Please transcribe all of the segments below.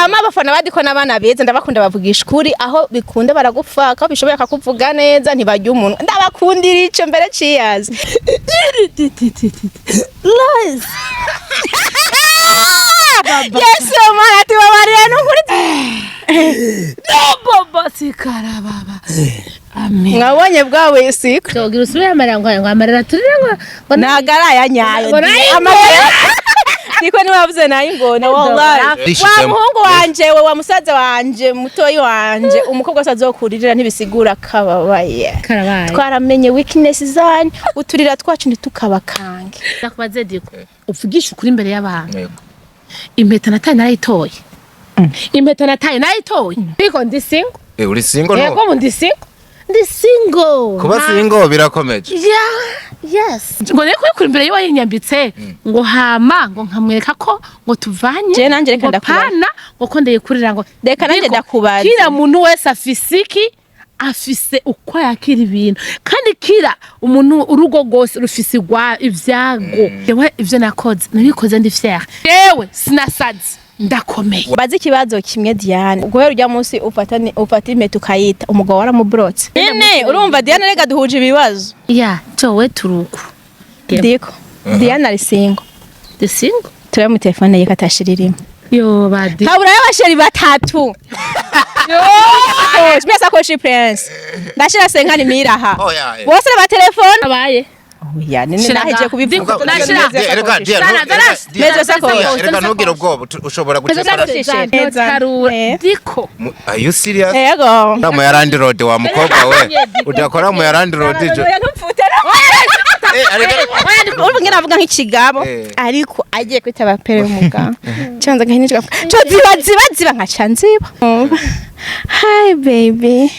Hama abafana badiko n'abana beza, ndabakunda, bavugisha ukuri aho bikunda, baragufaka aho bishoboye, akakuvuga neza, ntibarya umuntu. Ndabakundira ico mbere. Cheers. Lies. Yesu mana, tubabarira n'ukuri. Baba sikara baba. Amen. Mwabonye bwawe siko? Togira usubire amarira ngo amarira turire ngo Ntago ari aya nyayo. Ngo nayo. Amagara niko niwavuze nayo ingona wallahi. Wa Rishizemo. muhungu wanje, we wa musaza wanje, mutoyi wanje, umukobwa wese azokuririra ntibisigura kababaye. Karabaye. Twaramenye weakness zanyu, uturira twacu ntitukabakange. Ndakubaze diko. Uvugisha ukuri imbere y'abantu. Yego. Impeta nataye narayitoye. Impeta nataye narayitoye. Ariko ndi single. Eh, uri single? Yego. No. Mu ndi single. Ndi single. Kuba single birakomeje. Yeah, yes. Ngo nari kubikura imbere y'uwayinyambitse, ngo hama ngo nkamwereka ko ngo tuvanye. Je nanje reka ngo ndakubaza. pana ngo ko ndayikurira ngo Reka nanje Ariko ndakubaza. Kila muntu wese afise iki, afise uko yakira ibintu, kandi kira umuntu urugo rwose rufise igwa ibyago. Jewe ivyo nakoze nabikoze ndi fier, yewe sinasaze, ndakomeye. Bazi ikibazo kimwe, Diane. Guhera ujya munsi ufata ufata impeta ukayita, umugabo waramubrotse nyene. Urumva Diane, rega duhuje ibibazo. Ya jowe turuku. Diko, Diane ari single. Ndi single. Turebe mu telefone ye katashiririmo. Yo badi. Habura y'abasheri batatu. Yo, sakoshi Prince. Ndashira senkani miraha. Oya, eh. Bose na telefone. Abaye. Oya, nene Shira naheje ngaha. kubivuga. Diko, nashira. Reka, Diane, Zana, zana. Mezo sakoshi. Reka ntugire ubwoba, ushobora gucekora. Neza. Eh. Diko. Are you serious? Yego. Mu ya landlord wa mukobwa we, udakora mu ya landlord jo. Oya, ntupfute. Eh, ariko Urumva ngene avuga nk'ikigabo, Eh. ariko agiye kwitaba pere y'umugabo canza gahinjira co ziba ziba ziba nkaca nziba. Hi baby.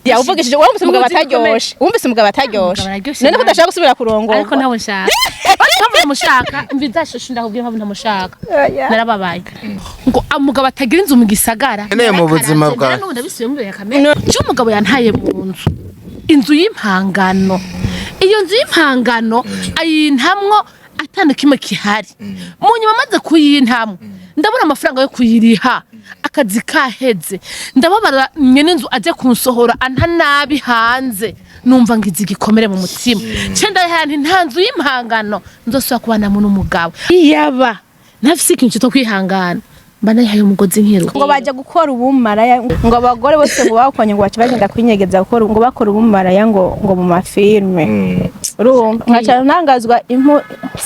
Ya uvugishije, wumvise umugabo ataryoshe, wumvise umugabo ataryoshe. Umugabo araryoshe. None ko udashaka gusubira kurongorwa? Ariko ntawe nshaka. Ariko mpamvu ntamushaka, imvi zashushe, ndakubwira impamvu ntamushaka. Narababaye ngo umugabo atagira inzu mu gisagara. Nkeneye mu buzima bwawe. N'ubu ndabisubiye mu kamere cyo umugabo yantaye mu nzu, inzu y'impangano. Iyo nzu y'impangano ayintamwo atana kimwe kihari. Mu nyuma amaze kuyintamwo, ndabona amafaranga yo kuyiriha, akazi kaheze, ndababara. Nyene inzu aje kunsohora anta nabi hanze, numva ngize igikomere mu mutima. Ce ndahera nti nta nzu y'impangano nzosubira kubanamo n'umugabo. Iyaba ntafise ikintu cyo kwihangana, mba nayihaye umugozi nkiruka. Ngo bajya gukora ubumaraya, ngo abagore bose ngo bakonye, ngo baca bagenda kwinyegeza gukora, ngo bakora ubumaraya ngo mu mafilme. Urumva nkaca ntangazwa impu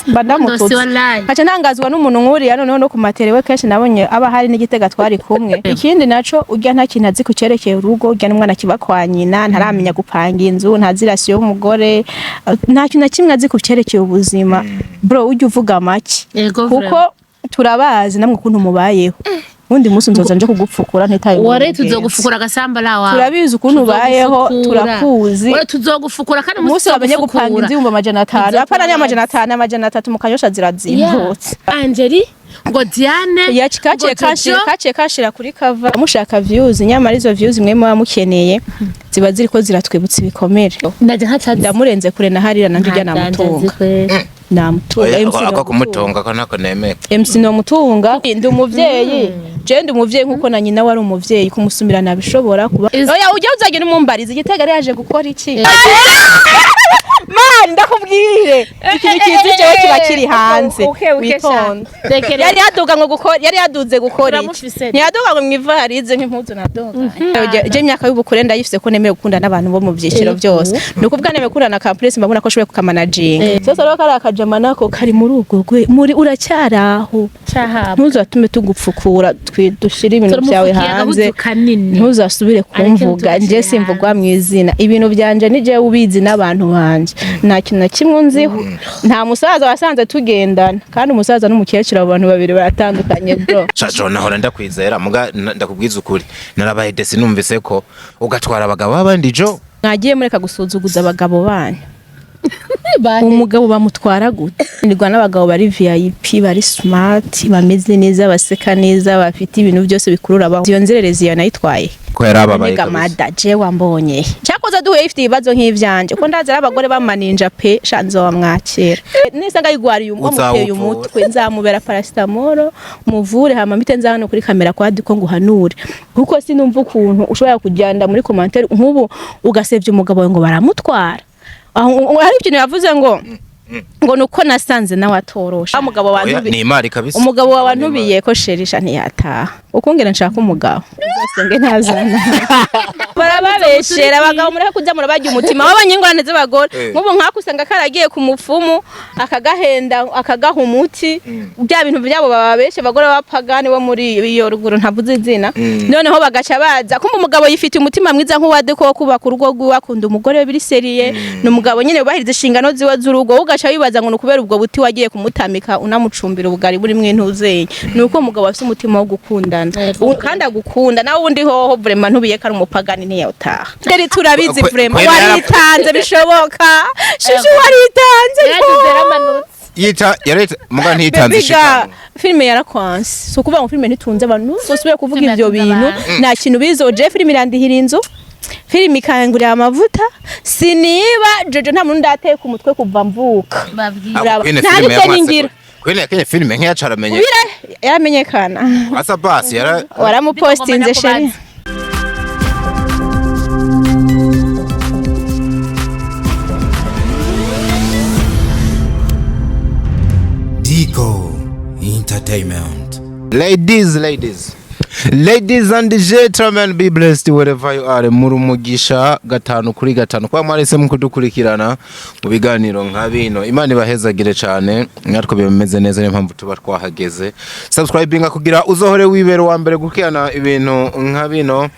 mba ndamututse. Ndosi wallahi. Nkaca ntangazwa n'umuntu nk'uriya noneho no ku matere we kenshi nabonye aba hari n'igitega twari kumwe. Ikindi naco, urya nta kintu azi ku cerekeye urugo. Urya n'umwana kiba kwa nyina, ntaramenya gupanga inzu, ntazi ration y'umugore, nta kintu na kimwe azi ku cerekeye ubuzima. Bro, ujya uvuga make. Yego. Kuko turabazi namwe ukuntu mubayeho. Ubundi munsi nzoza nje kugupfukura ntitaye mu Ware mugenzi. Tuzogufukura agasamba lawa. Turabizi ukuntu ubayeho, turakuzi. Ware tuzogufukura kandi Umunsi wamenye gupanga inzu 500,000, apana ni 500, 300 mu Kanyosha zirazimbutse. Angeli ngo Diane Ya kaciye ngo Jojo. kashira, kaciye kashira kuri cover mushaka views, nyamara izo views mwe muba mukeneye ziba ziriko ziratwibutsa ibikomere. Najya ntacazi. Ndamurenze kure na harira nanje ujya namutunga, namutunga. Oya, MC ako nomutunga. Kumutunga ko ntako nemeye. MC nomutunga. Ndi umuvyeyi, je ndi umuvyeyi nkuko na nyina wari umuvyeyi. Kumusumira nabishobora kuba. Oya, ujya uzagenda umumbariza igitega yari yaje gukora iki. Man, ndakubwire ikintu kizi jewe kiba kiri hanze. Witonde. Yari yaduga ngo gukora, yari yaduze gukora iki? Turamufise. Ntiyaduga ngo mwivarize nk'impuzu naduga. Je imyaka y'ubukure ndayifise ko nemeye gukunda n'abantu bo mu byiciro byose. Ni ukuvuga nemeye gukunda na Campus, mbabona ko ashoboye kukamanaginga. Sasa rero kariya kajama nako kari muri ubwo rwe muri uracyari aho. Cahabwa. Ntuzatume tugupfukura, dushire ibintu byawe Turamufukiye hanze. agahuzu kanini. Ntuzasubire kumvuga. Areke. Nje Tugashyira simvugwa mu izina. Ibintu byanje ni jewe ubizi n'abantu banje. Nta kintu na kimwe unziho. Nta musaza wasanze tugendana, kandi umusaza n'umukecuru, abo bantu babiri baratandukanye bro. Shajo, nahora ndakwizera, muga ndakubwiza ukuri, narabaye déçu numvise ko ugatwara abagabo b'abandi jo. Mwagiye mureka gusuzuguza abagabo banyu. Bahe. Umugabo bamutwara gute? Nirwa n'abagabo bari VIP, bari smart, bameze neza, baseka neza, bafite ibintu byose bikurura abaho. Iyo nzererezi yo nayitwaye. Ko yarababaye Nega kabisa. Mada je wambonye cyakoze duhuye ifite ibibazo nk'ivyanje, ko ndazi ari abagore b'amaninja pe, sha nzobamwakira nisanga yigwariye wamuteye Uzawuvura. umutwe, nzamubera paracetamol muvure, hama mpite nza hano kuri kamera kwa diko nguhanure, kuko sinumva ukuntu ushobora kugenda muri commentaire nk'ubu ugasevya umugabo wawe ngo baramutwara. Aho hari ikintu yavuze ngo nuko nasanze nawe atorosha umugabo Oya, wantubi ni imari kabisa. Umugabo wawe Ni imari. ntubiye ko sherisha ntiyataha, ukungera nshaka umugabo uzasenge ntazana. Barababeshera abagabo, mureke kuja murabarya umutima wabonye ingorane z'abagore. Nk'ubu nk'ako usanga karagiye ku mupfumu akagahenda, akagaha umuti, bya bintu byabo bababeshe abagore b'abapagani bo muri iyo ruguru ntavuze izina. Noneho bagaca baza kumva umugabo yifitiye umutima mwiza nk'uwade ko kubaka urugo rwiwe, akunda umugore we biri sérieux, ni umugabo nyine wubahiriza inshingano ziwe z'urugo. Wowe ugaca wibaza ngo ni ukubera ubwo buti wagiye kumutamika, unamucumbira ubugari burimwo intuzenya, ni uko umugabo afite umutima wo gukundana kandi agukunda. Nawe ubundi hoho vraiment ntubiye ko ari umupagani ntiyawutaha. Rero turabizi vraiment waritanze bishoboka, shushu waritanze. Yaragize yaramanutse. Yita yareta muga ntitanze Baby girl, ishikano. Filime yarakwanse, si ukuvuga ngo filime ntitunze abantu, ntuzosubire kuvuga Filime ivyo yatunze bintu. abantu. Nta kintu bizoje. Filime irandihira inzu, filime ikangurira amavuta, siniba Jojo, nta muntu ndateka umutwe kuva mvuka. Babwira. Uraba. Queen Nta filime n'ibyo yamwatse ningira. Queen yakenye filime nkiyacaramenye. Ubira yaramenyekana. Asa basi yara Waramupostinze chéri. Dico Entertainment. Ladies, ladies, ladies and gentlemen, be blessed wherever you are. Muri umugisha gatanu kuri gatanu kuba mwarese mu kudukurikirana mu biganiro nka bino. Imana ibahezagire cyane, natwe bimeze neza, niyo mpamvu tuba twahageze. Subscribinga kugira uzohore wibera uwa mbere gukurikirana ibintu nka bino.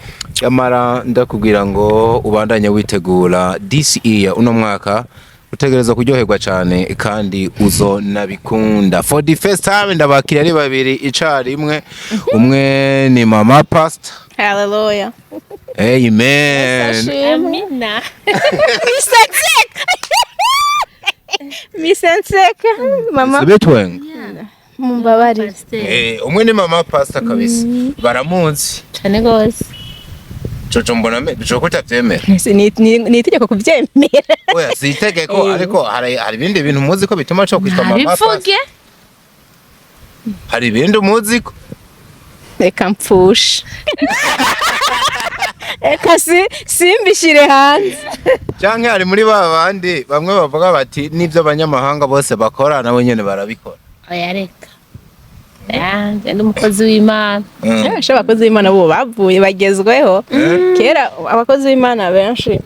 Yamara ndakubwira ngo ubandanye witegura this year, uno mwaka utegereza kuryoherwa cyane kandi uzonabikunda. For the first time ndabakira ari babiri icarimwe. Umwe ni mama pastor. Hallelujah. Amen. Amina. Misenseka, misenseka mama. Subitwenga. Mumbabarire. Pasiteri. Umwe ni mama pastor kabisa, baramuzi. Cyane rwose. Jojo mbona me jojo kutavyemera. Ni itegeko kubyemera. Oya, si itegeko, ariko hari ibindi bintu muzi ko bituma cyo kwitwa mama pastor. Bivuge. Hari ibindi muzi ko Reka mpfushe, reka simbishyire hanze. Canke hari muri ba bandi bamwe bavuga bati n'ibyo abanyamahanga bose bakora nabo nyene barabikora. Oya, reka. Yanjye ndi umukozi w'Imana. Benshi abakozi b'Imana bo bavuye bagezweho. Kera abakozi b'Imana benshi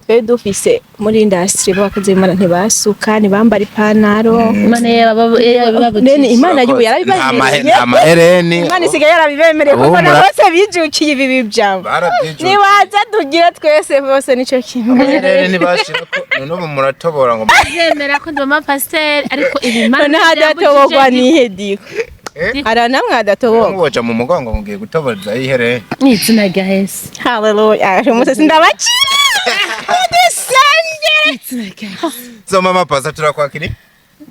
twari dufise muri industry b'abakozi b'Imana ntibasuka, ntibambara ipantaro. Imana Nene yababucisha. Imana y'ubu Nta yarabibemereye. mahereni. Imana isigaye yarabibemereye Ubu kuko na bose bijukiye ibi bijambo. Barabyijukiye. Nibaza tugira twese bose nico kimwe. Amahereni ntibashirako, none ubu muratobora ngo Zemera ko ndi mama pasiteri, ariko ibi Imana Noneho adatobogwa nihe diko? Eh? Hari namwe adatobogwa. Muboja mu mugongo mugiye gutoboreza ihereni. Ni izina rya Yesu. Haleluya, umusatsi ndabakira udusengere. Izina rya Yesu. So mama pastor, turakwakiri.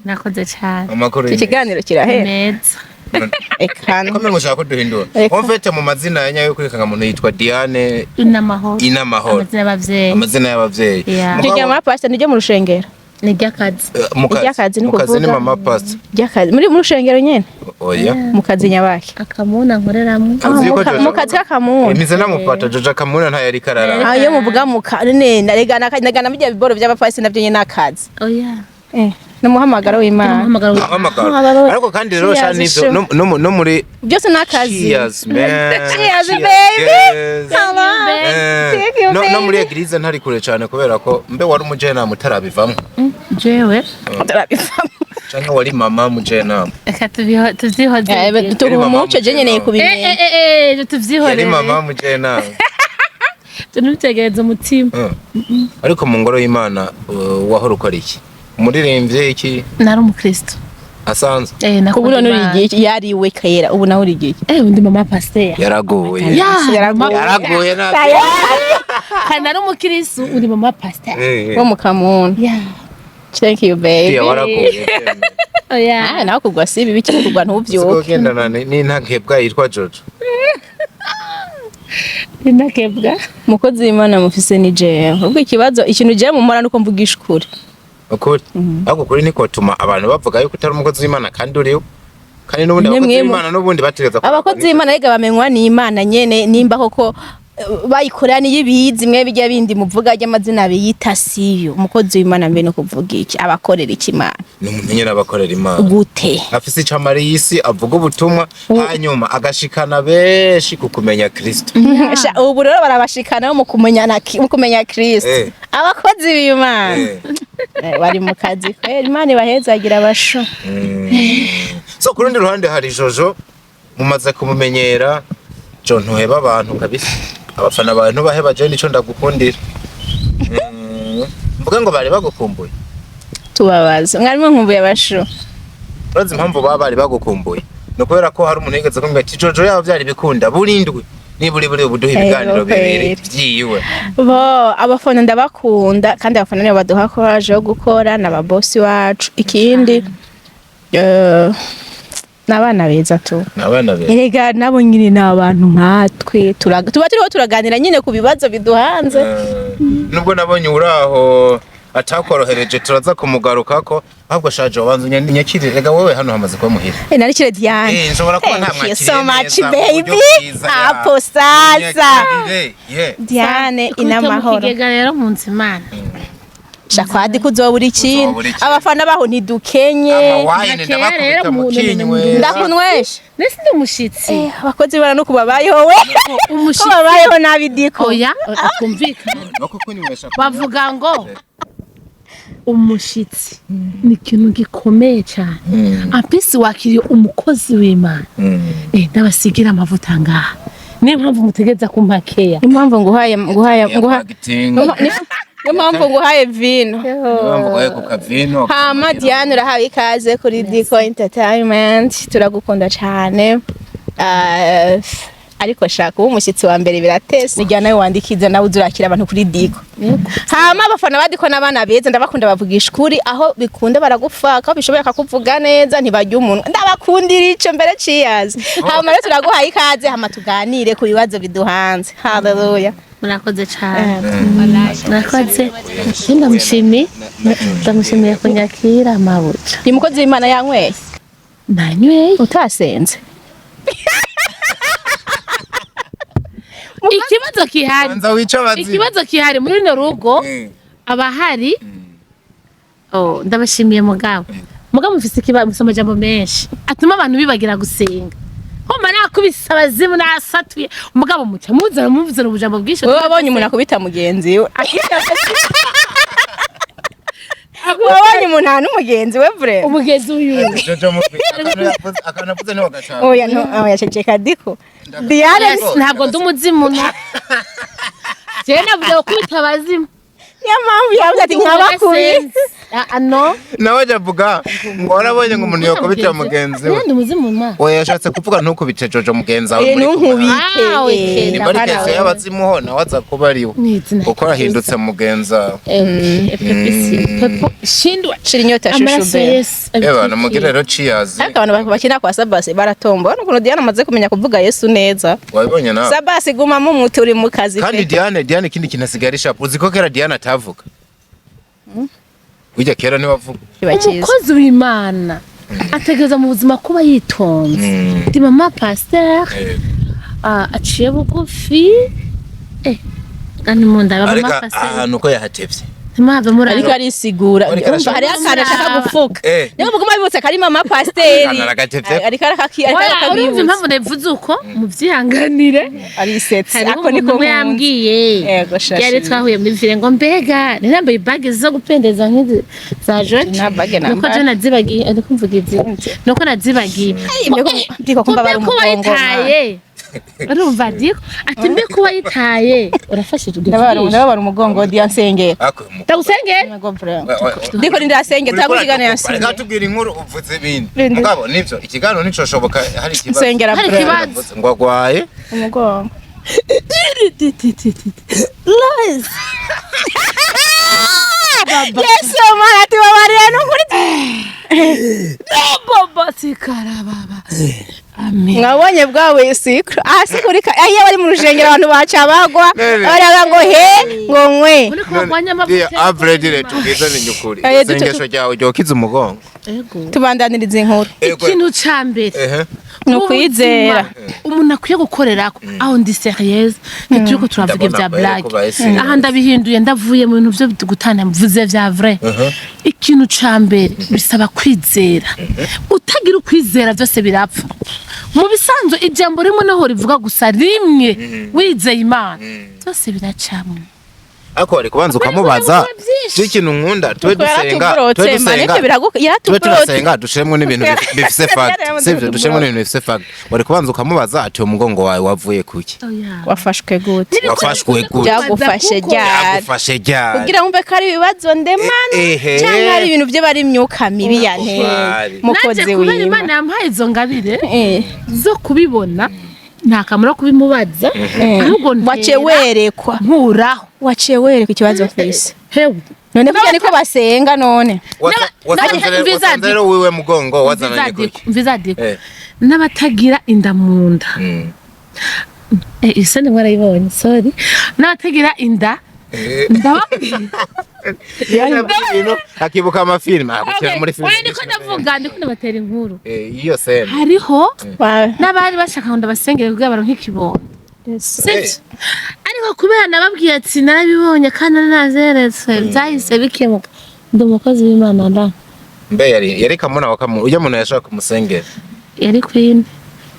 Nakoze cyane. Amakuru Iki kiganiro kirahera. Meza. Ekana. Komera mushaka kuduhindura. Eka. En fait mu mazina ya nyayo kuri muntu yitwa Diane Inamahoro. Inamahoro. Amazina y'abavyeyi. Amazina y'abavyeyi. Yeah. Mugabo- Irya mama pastor niryo mu rushengero. Ni ry'akazi. Mu kazi. Iry'akazi ni Mu kazi ni ukuvuga. mama pastor. Ry'akazi muri mu rushengero nyene. Oya. Mu kazi nyabaki. Akamuna nkoreramwo. Uzi yuko Jojo- Mu kazi k'akamuna. Imize namufata Jojo Kamuna ntayari karara. Ah, iyo muvuga mu ka ne narega nagana bijya biboro by'abapasi navyo nyene n'akazi. Oya. N'umuhamagaro w'Imana. Umuhamagaro. Ahamagara. Ariko kandi rero sha Cheers, nivyo sure. no muri Byose n'akazi. Cheers man. Cheers, baby. Yes. Hello. Thank you, No muri baby. église ntari kure cyane kubera ko mbe wari umujenama utarabivamwo Jewe. Turabivamo. canke wari mama mujenama? Reka tuvyihoze. Tuba mama umuco je nyeneye Eh, kubimenya. eh, eh, Yari tuvyihorere. mama mujenama. Tunabitegereza umutima. Ariko mu ngoro y'Imana wahora ukora iki? Umuririmbyi iki? Nari umukristo. Asanzwe. Nakunda Ubu none uri Imana. igihe yariwe kera, ubu nawe uri igihe. Undi mama pasiteri. Yaraguye. Ya, Yaraguye. Yaraguye na. Kandi nari umukristo, uri mama pasiteri. Wo mu kamuna. Ya. Thank you, baby. Iya, waraguye. Oya. Ah, nawe kugwa si bibi, kiri kugwa ntuvyuke. Ugendana n'intakebwa yitwa Jojo. Intakebwa. Umukozi w'Imana mufise ni jewe. Ubwo ikibazo, ikintu jewe mumora nuko mvugisha ukuri. Ukuri, ariko ukuri niko tuma abantu bavuga yuko utari umukozi w'Imana kandi uriwe, kandi n'ubundi Ni abakozi mwemu. b'Imana n'ubundi bategereza Abakozi b'Imana rega bamenywa n'Imana nyene, nimba koko bayikorera niyo ibizi. Mwe bijya bindi muvuga ry'amazina biyita siyo. Umukozi w'Imana mbe no kuvuga iki? Abakorera iki Imana? Ni umuntu nyine abakorera Imana. Gute? Afise icamara y'isi, avuga ubutumwa, hanyuma agashikana benshi ku kumenya Kristo. Sha, ubu rero barabashikana mu kumenya, mu kumenya Kristo. Abakozi b'Imana bari mu kazi kweri. Imana ibahezagira abashu. So ku rundi ruhande hari Jojo, mumaze kumumenyera. Jo, ntuheba abantu kabisa, abafana bawe ntubaheba. Je nico ndagukundira. Mvuge ngo bari bagukumbuye. Tubabaza mwarimu, nkumbuye abashu. Urazi impamvu baba bari bagukumbuye? Ni ukubera ko hari umuntu yigeze kumbwira ati Jojo yaba byari bikunda burindwi niburi buri buduha ibiganiro bibiri kweri. vyiwe. Bo abafana ndabakunda, kandi abafana nibo baduha courage yo gukora, n'ababosi wacu. Ikindi n'abana beza tu. Ni abana beza. Erega nabo nyine ni abantu nkatwe. Tuba turiho turaganira nyine ku bibazo biduhanze. Nubwo nabonye uraho atakorohereje, turaza kumugarukako. Ahubwo shaje, wabanza unyakirire rega, wowe hano hamaze kuba muhira. Eh, narikire Diane. Eh, nshobora kuba Thank you ntamwakiriye so much, neza mu buryo baby. bwiza, ya. Hapo sasa. Unyakirire, yeah. Diane Ikubita mu inamahoro. kigega rero mu nzu Imana. Shakwadi kuzobura ikintu. Kuzobura ikintu. Abafana baho ntidukenye. Amawayini Nakera ndabakubita rero mu kinywera. Ndakunywesha. Nese ndi umushitsi. Eh, abakozi bara no kubabayeho we ko Umushitsi. babayeho nabi diko. Oya, twumvikane. No kukunywesha. Bavuga ngo umushitsi ni ikintu gikomeye cyane. Ampisi wakiriye umukozi w'Imana. Eh, ndabasigira amavuta ngaha. Niyo mpamvu mutegereza kumpa keya. Niyo mpamvu nguhaye nguhaye nguha Acting. Niyo mpamvu nguhaye vino. Niyo mpamvu nguhaye ku kavino. Hama Diane, urahawe ikaze kuri Diko Entertainment, turagukunda cyane. Ah, ariko shaka uba umushyitsi wa mbere biratese. Nijya nawe wandikiza, nawe uzurakira abantu kuri Diko. Hama abafana ba Diko n'abana beza, ndabakunda, bavugisha ukuri aho bikunda, baragufaka aho bishoboye, akakuvuga neza, ntibajya umunwa. Ndabakundira ico mbere. Cheers. Hama rero turaguhaye ikaze, hama tuganire ku bibazo biduhanze. Haleluya. Murakoze cyane, murakoze. Ndamushimiye, ndamushimiye kunyakira amabuja. Ni mukozi w'Imana yanyweye. Nanyweye. Utasenze. Ikibazo kihari, Banza wica abazimu. ikibazo kihari muri runo rugo, abahari, oh, ndabashimiye. Mugabo mufise ikibazo, mufise amajambo menshi atuma abantu bibagira gusenga. Homa nakubise abazimu, nasatuye, mugabo muca muzana ubujambo bwinshi. Wowe wabonye umuntu akubita mugenzi we? Wabonye umuntu ahana umugenzi we vure? Umugezi uyu. Jojo mubi. Akantu avuze niho gashaka. Oya, no, oya, ceceka Diko. Diane. Yes, ntabwo ndi umuzimu, no jewe navuze gukubita abazimu. Niyo mpamvu yavuze ati nkabakubise. Ah, ah, no. Nawe ajya avuga ngo warabonye ngo umuntu yokubita mugenzi we. Ndi umuzimu ma. Oya, yashatse kuvuga ntukubite Jojo mugenzi wawe Eh, muri kumwe. ntunkubite. Ah, okay. Nimba ari kese y'abazimu ho, nawe aza kuba ariwe. Ni Kuko arahindutse mugenzi wawe. Pepo shindwa. Shira inyota shushu Amaraso be. Yesu. Eba namugire rero cheers. Ariko abantu bakina kwa Sabasi baratomba. Urabona ukuntu Diane amaze kumenya kuvuga Yesu neza. Wabibonye nawe. Sabasi, gumamo umuti, uri mu kazi Kandi pe. Diane, ikindi kintu asigaye ari sharp. Uzi ko kera Diane atavuga? Burya kera ntiwavuga. Kiba cyiza. Umukozi w'Imana ategereza mu buzima kuba yitonze. Ndi mama pasteur, aciye bugufi, kandi mu nda Ariko mama pasteur. ahantu ko yahatevye. Ntimwave muri Ariko arisigura. Ariko Urumva arashaka- hariho akantu ashaka gufuka. Eh. Niyo muguma bibutse ko ari mama pasiteri. Akantu aragatevye. Ariko Oya, urumva arakabibutsa. impamvu nabivuze uko, muvyihanganire. Arisetse. Hariho Ako niko umuntu umwe nkunda. yambwiye Yego, shashi. yari twahuye muri ville ngo mbega nari ibage zo gupendeza nk'izi za George. Nta bage nuko nambara. je nazibagiye, ariko mvuga izi nuko nazibagiye. Ndiko kumva bari Mbe ko umugongo. wayitaye, urumva Diko ati mbe ko wayitaye, urafashije. Ndababara umugongo, Diane, nsengera. Ako Ndagusengera. Ndiko ndasengera, tangura ikiganiro, Reka nsengera. tubwira inkuru, uvuze ibindi. Bindi. Mugabo nivyo ikiganiro nicoshoboka hari ikibazo. Nsengera. Hari Bro. ikibazo. Ngo agwaye. Umugongo. Yesu Mana, tubabarira n'ukuri. Baba sikarababa, amen. Mwabonye bwawe sikro aha sikurika iyo bari mu rushengero abantu baca bagwa. Nene. Baraga ngo he ngo nkwe. Uri kubagwanya amavuta. Avredi, tubwize ni ukuri. Eh, Isengesho ryawe ryokiza umugongo. Ego. Tubandaniriza inkuru. Ikintu ca mbere Ehe. Ni ukwizera. ubuzima umuntu akwiye gukorerako. Aho ndi sérieuse, ntituriko turavuga Ndabona ibya ko yari blague. kubaye serious. Aha ndabihinduye, ndavuye mu bintu vyo gutana, mvuze vya vrai. Ikintu ca mbere bisaba kwizera. Utagira ukwizera byose birapfa. Mu bisanzwe ijambo rimwe naho rivuga gusa rimwe, wizeye Imana byose biracamwe. Ariko wari kubanza ukamubaza. Bari byinshi. Cyo ikintu nkunda, tube dusenga, tube Yaratuburotse. dusenga, Maneke tube yaratuburotse. turasenga, dushiremo n'ibintu bifise fact, sivyo? Dushiremo n'ibintu bifise fact. Wari kubanza ukamubaza ati: "Umugongo wawe wavuye kuki?" Wafashwe gute? Wafashwe gute? Byagufashe ryari? Byagufashe ryari? Kugira wumve ko ari ibibazo ndemana Ehe. cyangwa ari ibintu byo bari imyuka mibi yanteye. Bari. Mukozi Nanje kubera w'Imana. Imana yampaye izo ngabire Eh. zo kubibona, nta kamaro kubimubaza, ahubwo Waciye ntera werekwa. nkuraho. Waciye werekwa ikibazo mfise. Hewe. None kugira niko basenga none. Wasanze rero wiwe mugongo wazananye kuki? Mvizadiko. Eh. N'abatagira inda mu nda. Eh, isoni mwarayibonye, sorry. N'abatagira inda ndababwira. Ibintu akibuka amafilime agukina muri filime. Oya, niko ndavuga, ndiko ndabatera inkuru. Eh, iyo scène. Hariho n'abari bashaka ngo ndabasengere kugira baronke ikibondo, sibyo? Ariko kubera nababwiye ati narabibonye kandi nazeretse, byahise bikemuka. Ndi umukozi w'Imana nda. Mbe yari kamuna wa kamu ujya muntu yashaka kumusengera? Yari queen.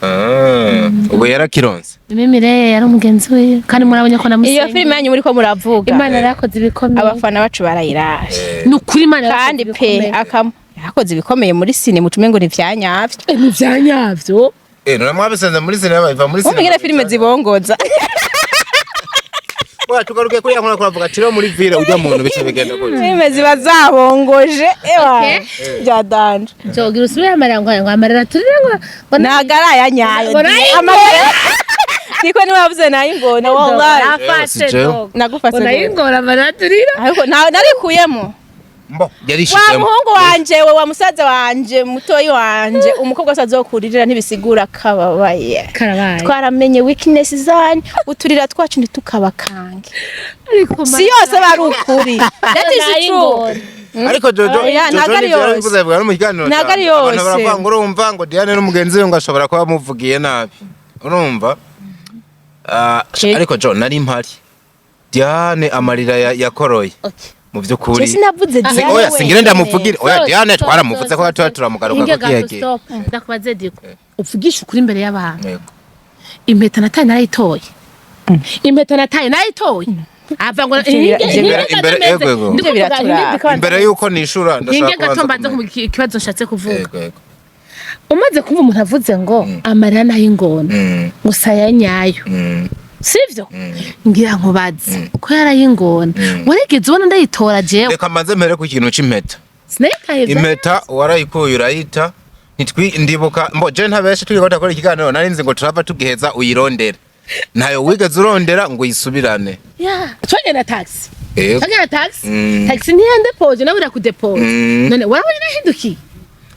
Ah, ubu yarakironse. Mimire yari umugenzi wiwe kandi murabonye ko Iyo namusengeye. filime yanyu muri ko muravuga, Imana yarakoze ibikomeye. abafana bacu barayiraje. Ni ukuri, Imana yarakoze Kandi pe ibikomeye. akam yakoze ibikomeye muri ciné, mutume ngo ni vyanyavyo. Eh, ni ivyanyavyo. Eh, none mwabisenze muri sinema, iva muri sinema. Mumigire filime zibongoza. Oya, tugaruke kuri ya nkuru kuravuga ati rero muri ville ujya muntu bice bigenda gutya. Filime ziba zabongoje, ewa. Okay. Bya danger. Nzogira usubire amarira ngo amarira turire ngo Ntago ari aya nyayo. Ngo nayo. Amagara niko niwe wavuze nayo ingona, wallahi. Nafashe Si jewe. dog. Nagufashe Ngo nayo gute? ingona amarira turira. Ariko narikuyemo. Mbo Wa yarishizemo. muhungu wanje, we wa musaza wanje, mutoyi wanje, umukobwa wese azokuririra ntibisigura kababaye. Karabaye. Twaramenye weakness zanyu, uturira twacu ntitukabakange. Ariko Si yose bari ukuri, that is true. Ariko Jojo, Oya, Jojo ntago ari nivyo yose. yarabivuze, abivuga no mu kiganiro Ntago ari cyane. Abantu yose. baravuga ngo urumva ngo Diane n'umugenzi we ngo ashobora kuba amuvugiye nabi, urumva? Ah, Eh. ariko Jo, nari mpari Diane amarira yakoroye. Okay. Mu by'ukuri Je sinavuze Diane oya, singire wenyene. ndamuvugire, oya. Stop, Diane stop, twaramuvuze stop, ko tuba stop. turamugaruka Hinge ko gato, kiyagiye. stop. Ndakubaze Diko, uvugisha ukuri imbere y'abantu. Yego. Impeta nataye narayitoye, impeta nataye narayitoye, ava ngo Ivyo Imbere- yego, yego. Ivyo biraturaba. Imbere yuko nishura ndashaka Hinge gato kubanza mbanze kumenya. kumenya ikibazo nshatse kuvuga. Yego, yego. Umaze kumva umuntu avuze ngo amarira n'ay'ingona, ngo si aya nyayo, sivyo? Ngira nkubaze ko yarayingona, warigeze ubona ndayitora jewe? Reka mbanze mpere ku kintu c'impeta. Sinayitaye bya. Impeta warayikuye urayita, ntitwi ndibuka mbo je ntabeshe, turi gukora ikiganiro nari nzi ngo turava tugiheza uyirondera, ntayo wigeze urondera ngo uyisubirane. Ya, twagenda taxi. Yego. Twagenda taxi. Taxi ntiyandepoje, nawe irakudepoje. None warabonye nahindukiye?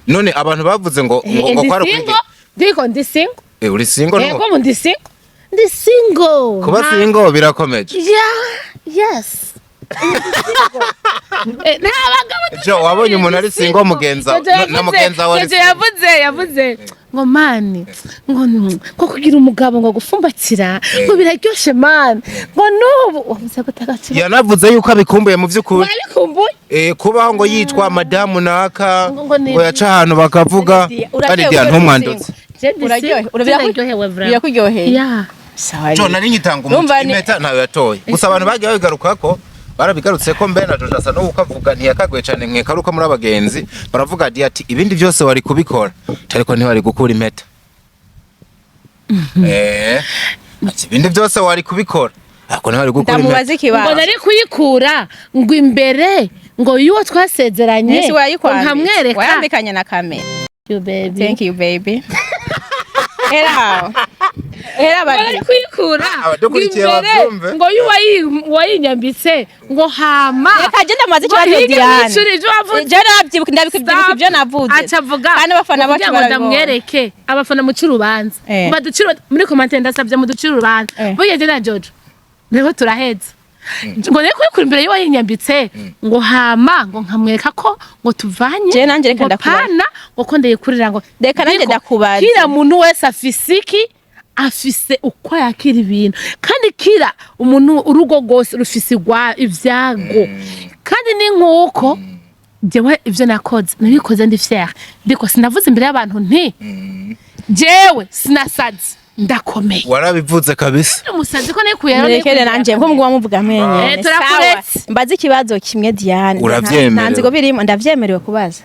None abantu bavuze ngo Ndi kwari single, ndiko ndi single. Eh, uri single no? Yego, ndi single, ndi single. Kuba single birakomeje. Yeah, yes. Eh, nta bagabo. Jo, wabonye umuntu ari single mugenza Jojo na mugenza wawe ari Jojo yavuze ngo mani ngo kugira umugabo ngo gufumbatira ngo biraryoshe mani, ngo nubu wavuze ko utagaciro. Yanavuze yuko abikumbuye mu by'ukuri. Warabikumbuye. Eh, kubaho ngo yitwa madamu naka, Ngo ngo yaca ahantu bakavuga kandi Uraryohewe dia uri ntumwandutse. Je ndi Uraryohe, single, ndaryohewe vraiment. Birakuryoheye. Yeah. Sawa. Jo, nari nkitanga Urumva umuti, impeta ntayo yatoye gusa abantu bagiye babigaruka ko barabigarutse ko mbe na Jojo asa n'uwo ukavuga ntiyakaguye cyane nkeka ari uko muri abagenzi baravuga ati ati ibindi byose wari kubikora ariko ntiwari gukura impeta. Eh, ati ibindi byose wari kubikora ariko ntiwari gukura impeta. Ndamubaza Ngo ikibazo. nari kuyikura ngo imbere ngo y'uwo twasezeranye, Nisi ngo wayikwambitse? nkamwereka. Wayambikanye na kamera. You baby. Thank you baby. Era. Era Bari bari kuyikura Abadukurikiye ngo imbere, bavyumve. ngo y'uwayinyambitse ngo hama Reka je ndamaze ikibazo ngo hirya Diane. mw'ishuri ivyo wavuze. Je nabyibuka, ndabikubyibuka ibyo navuze. Aca avuga Kandi abafana bacu kugira ngo barabibonye. ndamwereke abafana muce urubanza, baducire muri commentaire, ndasabye muducire urubanza. Burya je na Jojo rero turaheza ngo nari kuyikura imbere y'uwayinyambitse, ngo hama ngo nkamwereka ko ngo tuvanye, Je nanje reka ngo ndakubaza. pana ngo ko ndayikurira ngo Reka nanje Ariko ndakubaza. kila muntu wese afise iki, afise uko yakira ibintu, kandi kira umuntu urugo rwose rufise ibyago, kandi ni nk'uko jewe ivyo nakoze nabikoze ndi fier, ndiko sinavuze imbere y'abantu nti jewe sinasaze, ndakomeye. Warabivuze kabisa. Umusazi ko nikuye. Murekere nanje nko muguma muvuga amenye. Turakuretse. Sawa. Mbaze ikibazo kimwe, Diane. Uravyemerewe. Nta nzigo birimo, ndavyemerewe kubaza?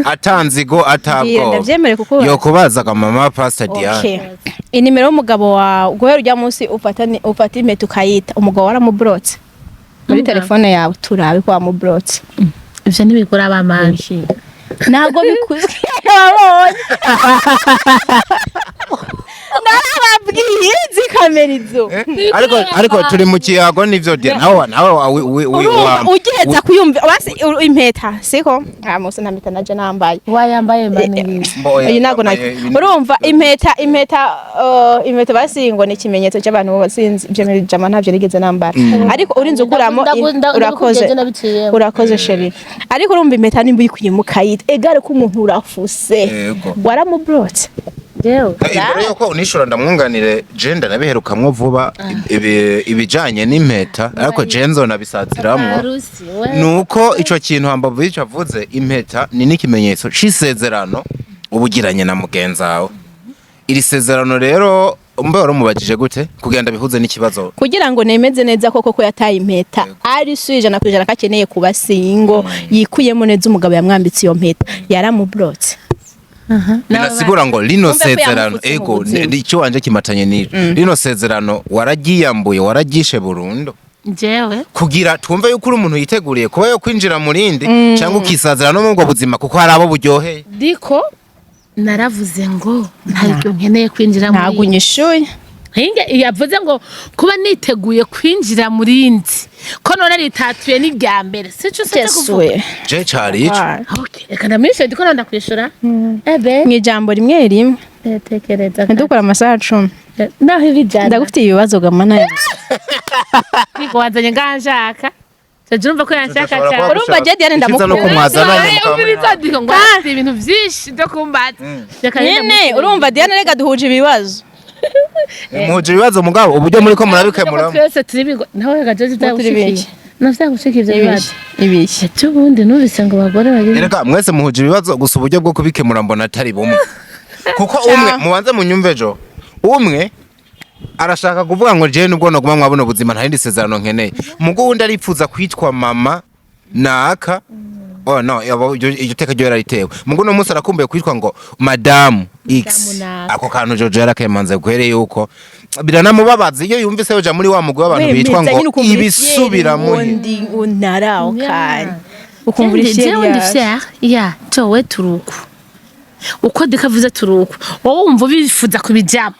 Atanzigo. Mbwira, Atabwo. ndavyemerewe kukubaza? Yokubazaga mama Pastor Diane. Okay. Inimero y'umugabo wawe, guhera ujya munsi ufata impeta ukayita umugabo, waramubrotse muri Umugabo. telefone yawe, turabe ko wamubrotse. Ivyo ntibikora abamanje. Ntabwo bikuzwe, wabonye narababwiye izi kamera izo. Ariko turi mu kiyago nivyo Diane, nawe Urumva ugiheza kuyumva basi impeta siko nta munsi nta mpeta naje nambaye. Wayambaye mani? Mboya, Iyi ntabwo yambaye urumva impeta basi ngo ni ikimenyetso cy'abantu basinzi ibyo jama ntabyo nigeze nambara, ariko urinze ukuramo urakoze. Ndakubwiye nabiciyemo. Urakoze chérie, ariko urumva impeta nimba uyikuye mukayita egare ko umuntu urafuse. Yego. Waramubrotse? Jewe Imbere yuko unishura ndamwunganire, je ndanabiherukamwo vuba ibijanye n'impeta, ariko je nzonabisaziramwo. Arusi we. Nuko ico kintu hambavu y'ico avuze, impeta ni n'ikimenyetso c'isezerano uba ugiranye na mugenzi wawe. Iri sezerano rero mbe waramubajije gute kugira ngo bihuze n'ikibazo? Kugira ngo nemeze neza koko ko yataye impeta, ari su 100% ko akeneye kuba single, yikuyemo neza umugabo yamwambitse iyo mpeta, yaramubrotse. Binasigura ngo rino Wumve ko sezerano yamufutse mu ego buzima. icyo wanje kimatanye n'iro rino sezerano waragiyambuye, waragishe burundu Jewe kugira twumve yuko uri umuntu yiteguriye kuba yo kwinjira mu rindi cyangwa ukisazira no muri ubwo buzima, kuko hari abo buryoheye. Diko naravuze ngo ntabwo nkeneye kwinjira muri Ntabwo unyishuye. Hinge yavuze ngo kuba niteguye kwinjira muri ndi ko none ritatuye n'irya mbere sico se kuvuga. Yesuwe. Je cari ico. Okay, reka ndamwishure, ndiko ndakwishura ebe. Mu ijambo rimwe rimwe. Tekereza. Ntidukora amasaha 10. Naho ibijana. Ndagufitiye ibibazo gamana. Niko wazanye nganshaka. Jaje urumva ko yanshaka Tudashobora cyane. kuba Urumva je Diane Icyiza ndamukunda. nuko mwazananye Eh, mukaba muri umviriza ndiko ngo afite ibintu byinshi byo kumbaza. Reka rero Nyene ndamwishure. urumva Diane, rega duhuje ibibazo. Muhuje ibibazo, mugabo uburyo muri ko murabikemuramo. Twese turi bigo nawe rega Jaje Turi byagushikiye. biki? Navyagushika ivyo bibazo. Ibiki? Ati ubundi numvise ngo abagore bagira Erega mwese muhuje ibibazo, gusa uburyo bwo kubikemura mbona atari bumwe, kuko umwe mubanze munyumve jo, umwe arashaka kuvuga ngo jewe nubwo noguma mwabona ubuzima nta rindi sezerano nkeneye, mugo wundi aripfuza kwitwa mama naka. Oh no, iryo teka ryo yararitewe, mugo uno munsi arakumbuye kwitwa ngo madamu X. Madamu naka. Ako kantu Jojo yarakamanze guhere yuko biranamubabaza iyo yumvise yoja muri wa mugwi w'abantu bitwa ngo ibisubiramo. Ndi unaraho kanya ukumva uri Jewe ndi serious. fier ya jowe turuku uko dikavuze turuku, wowe wumva ubifuza kubijamo,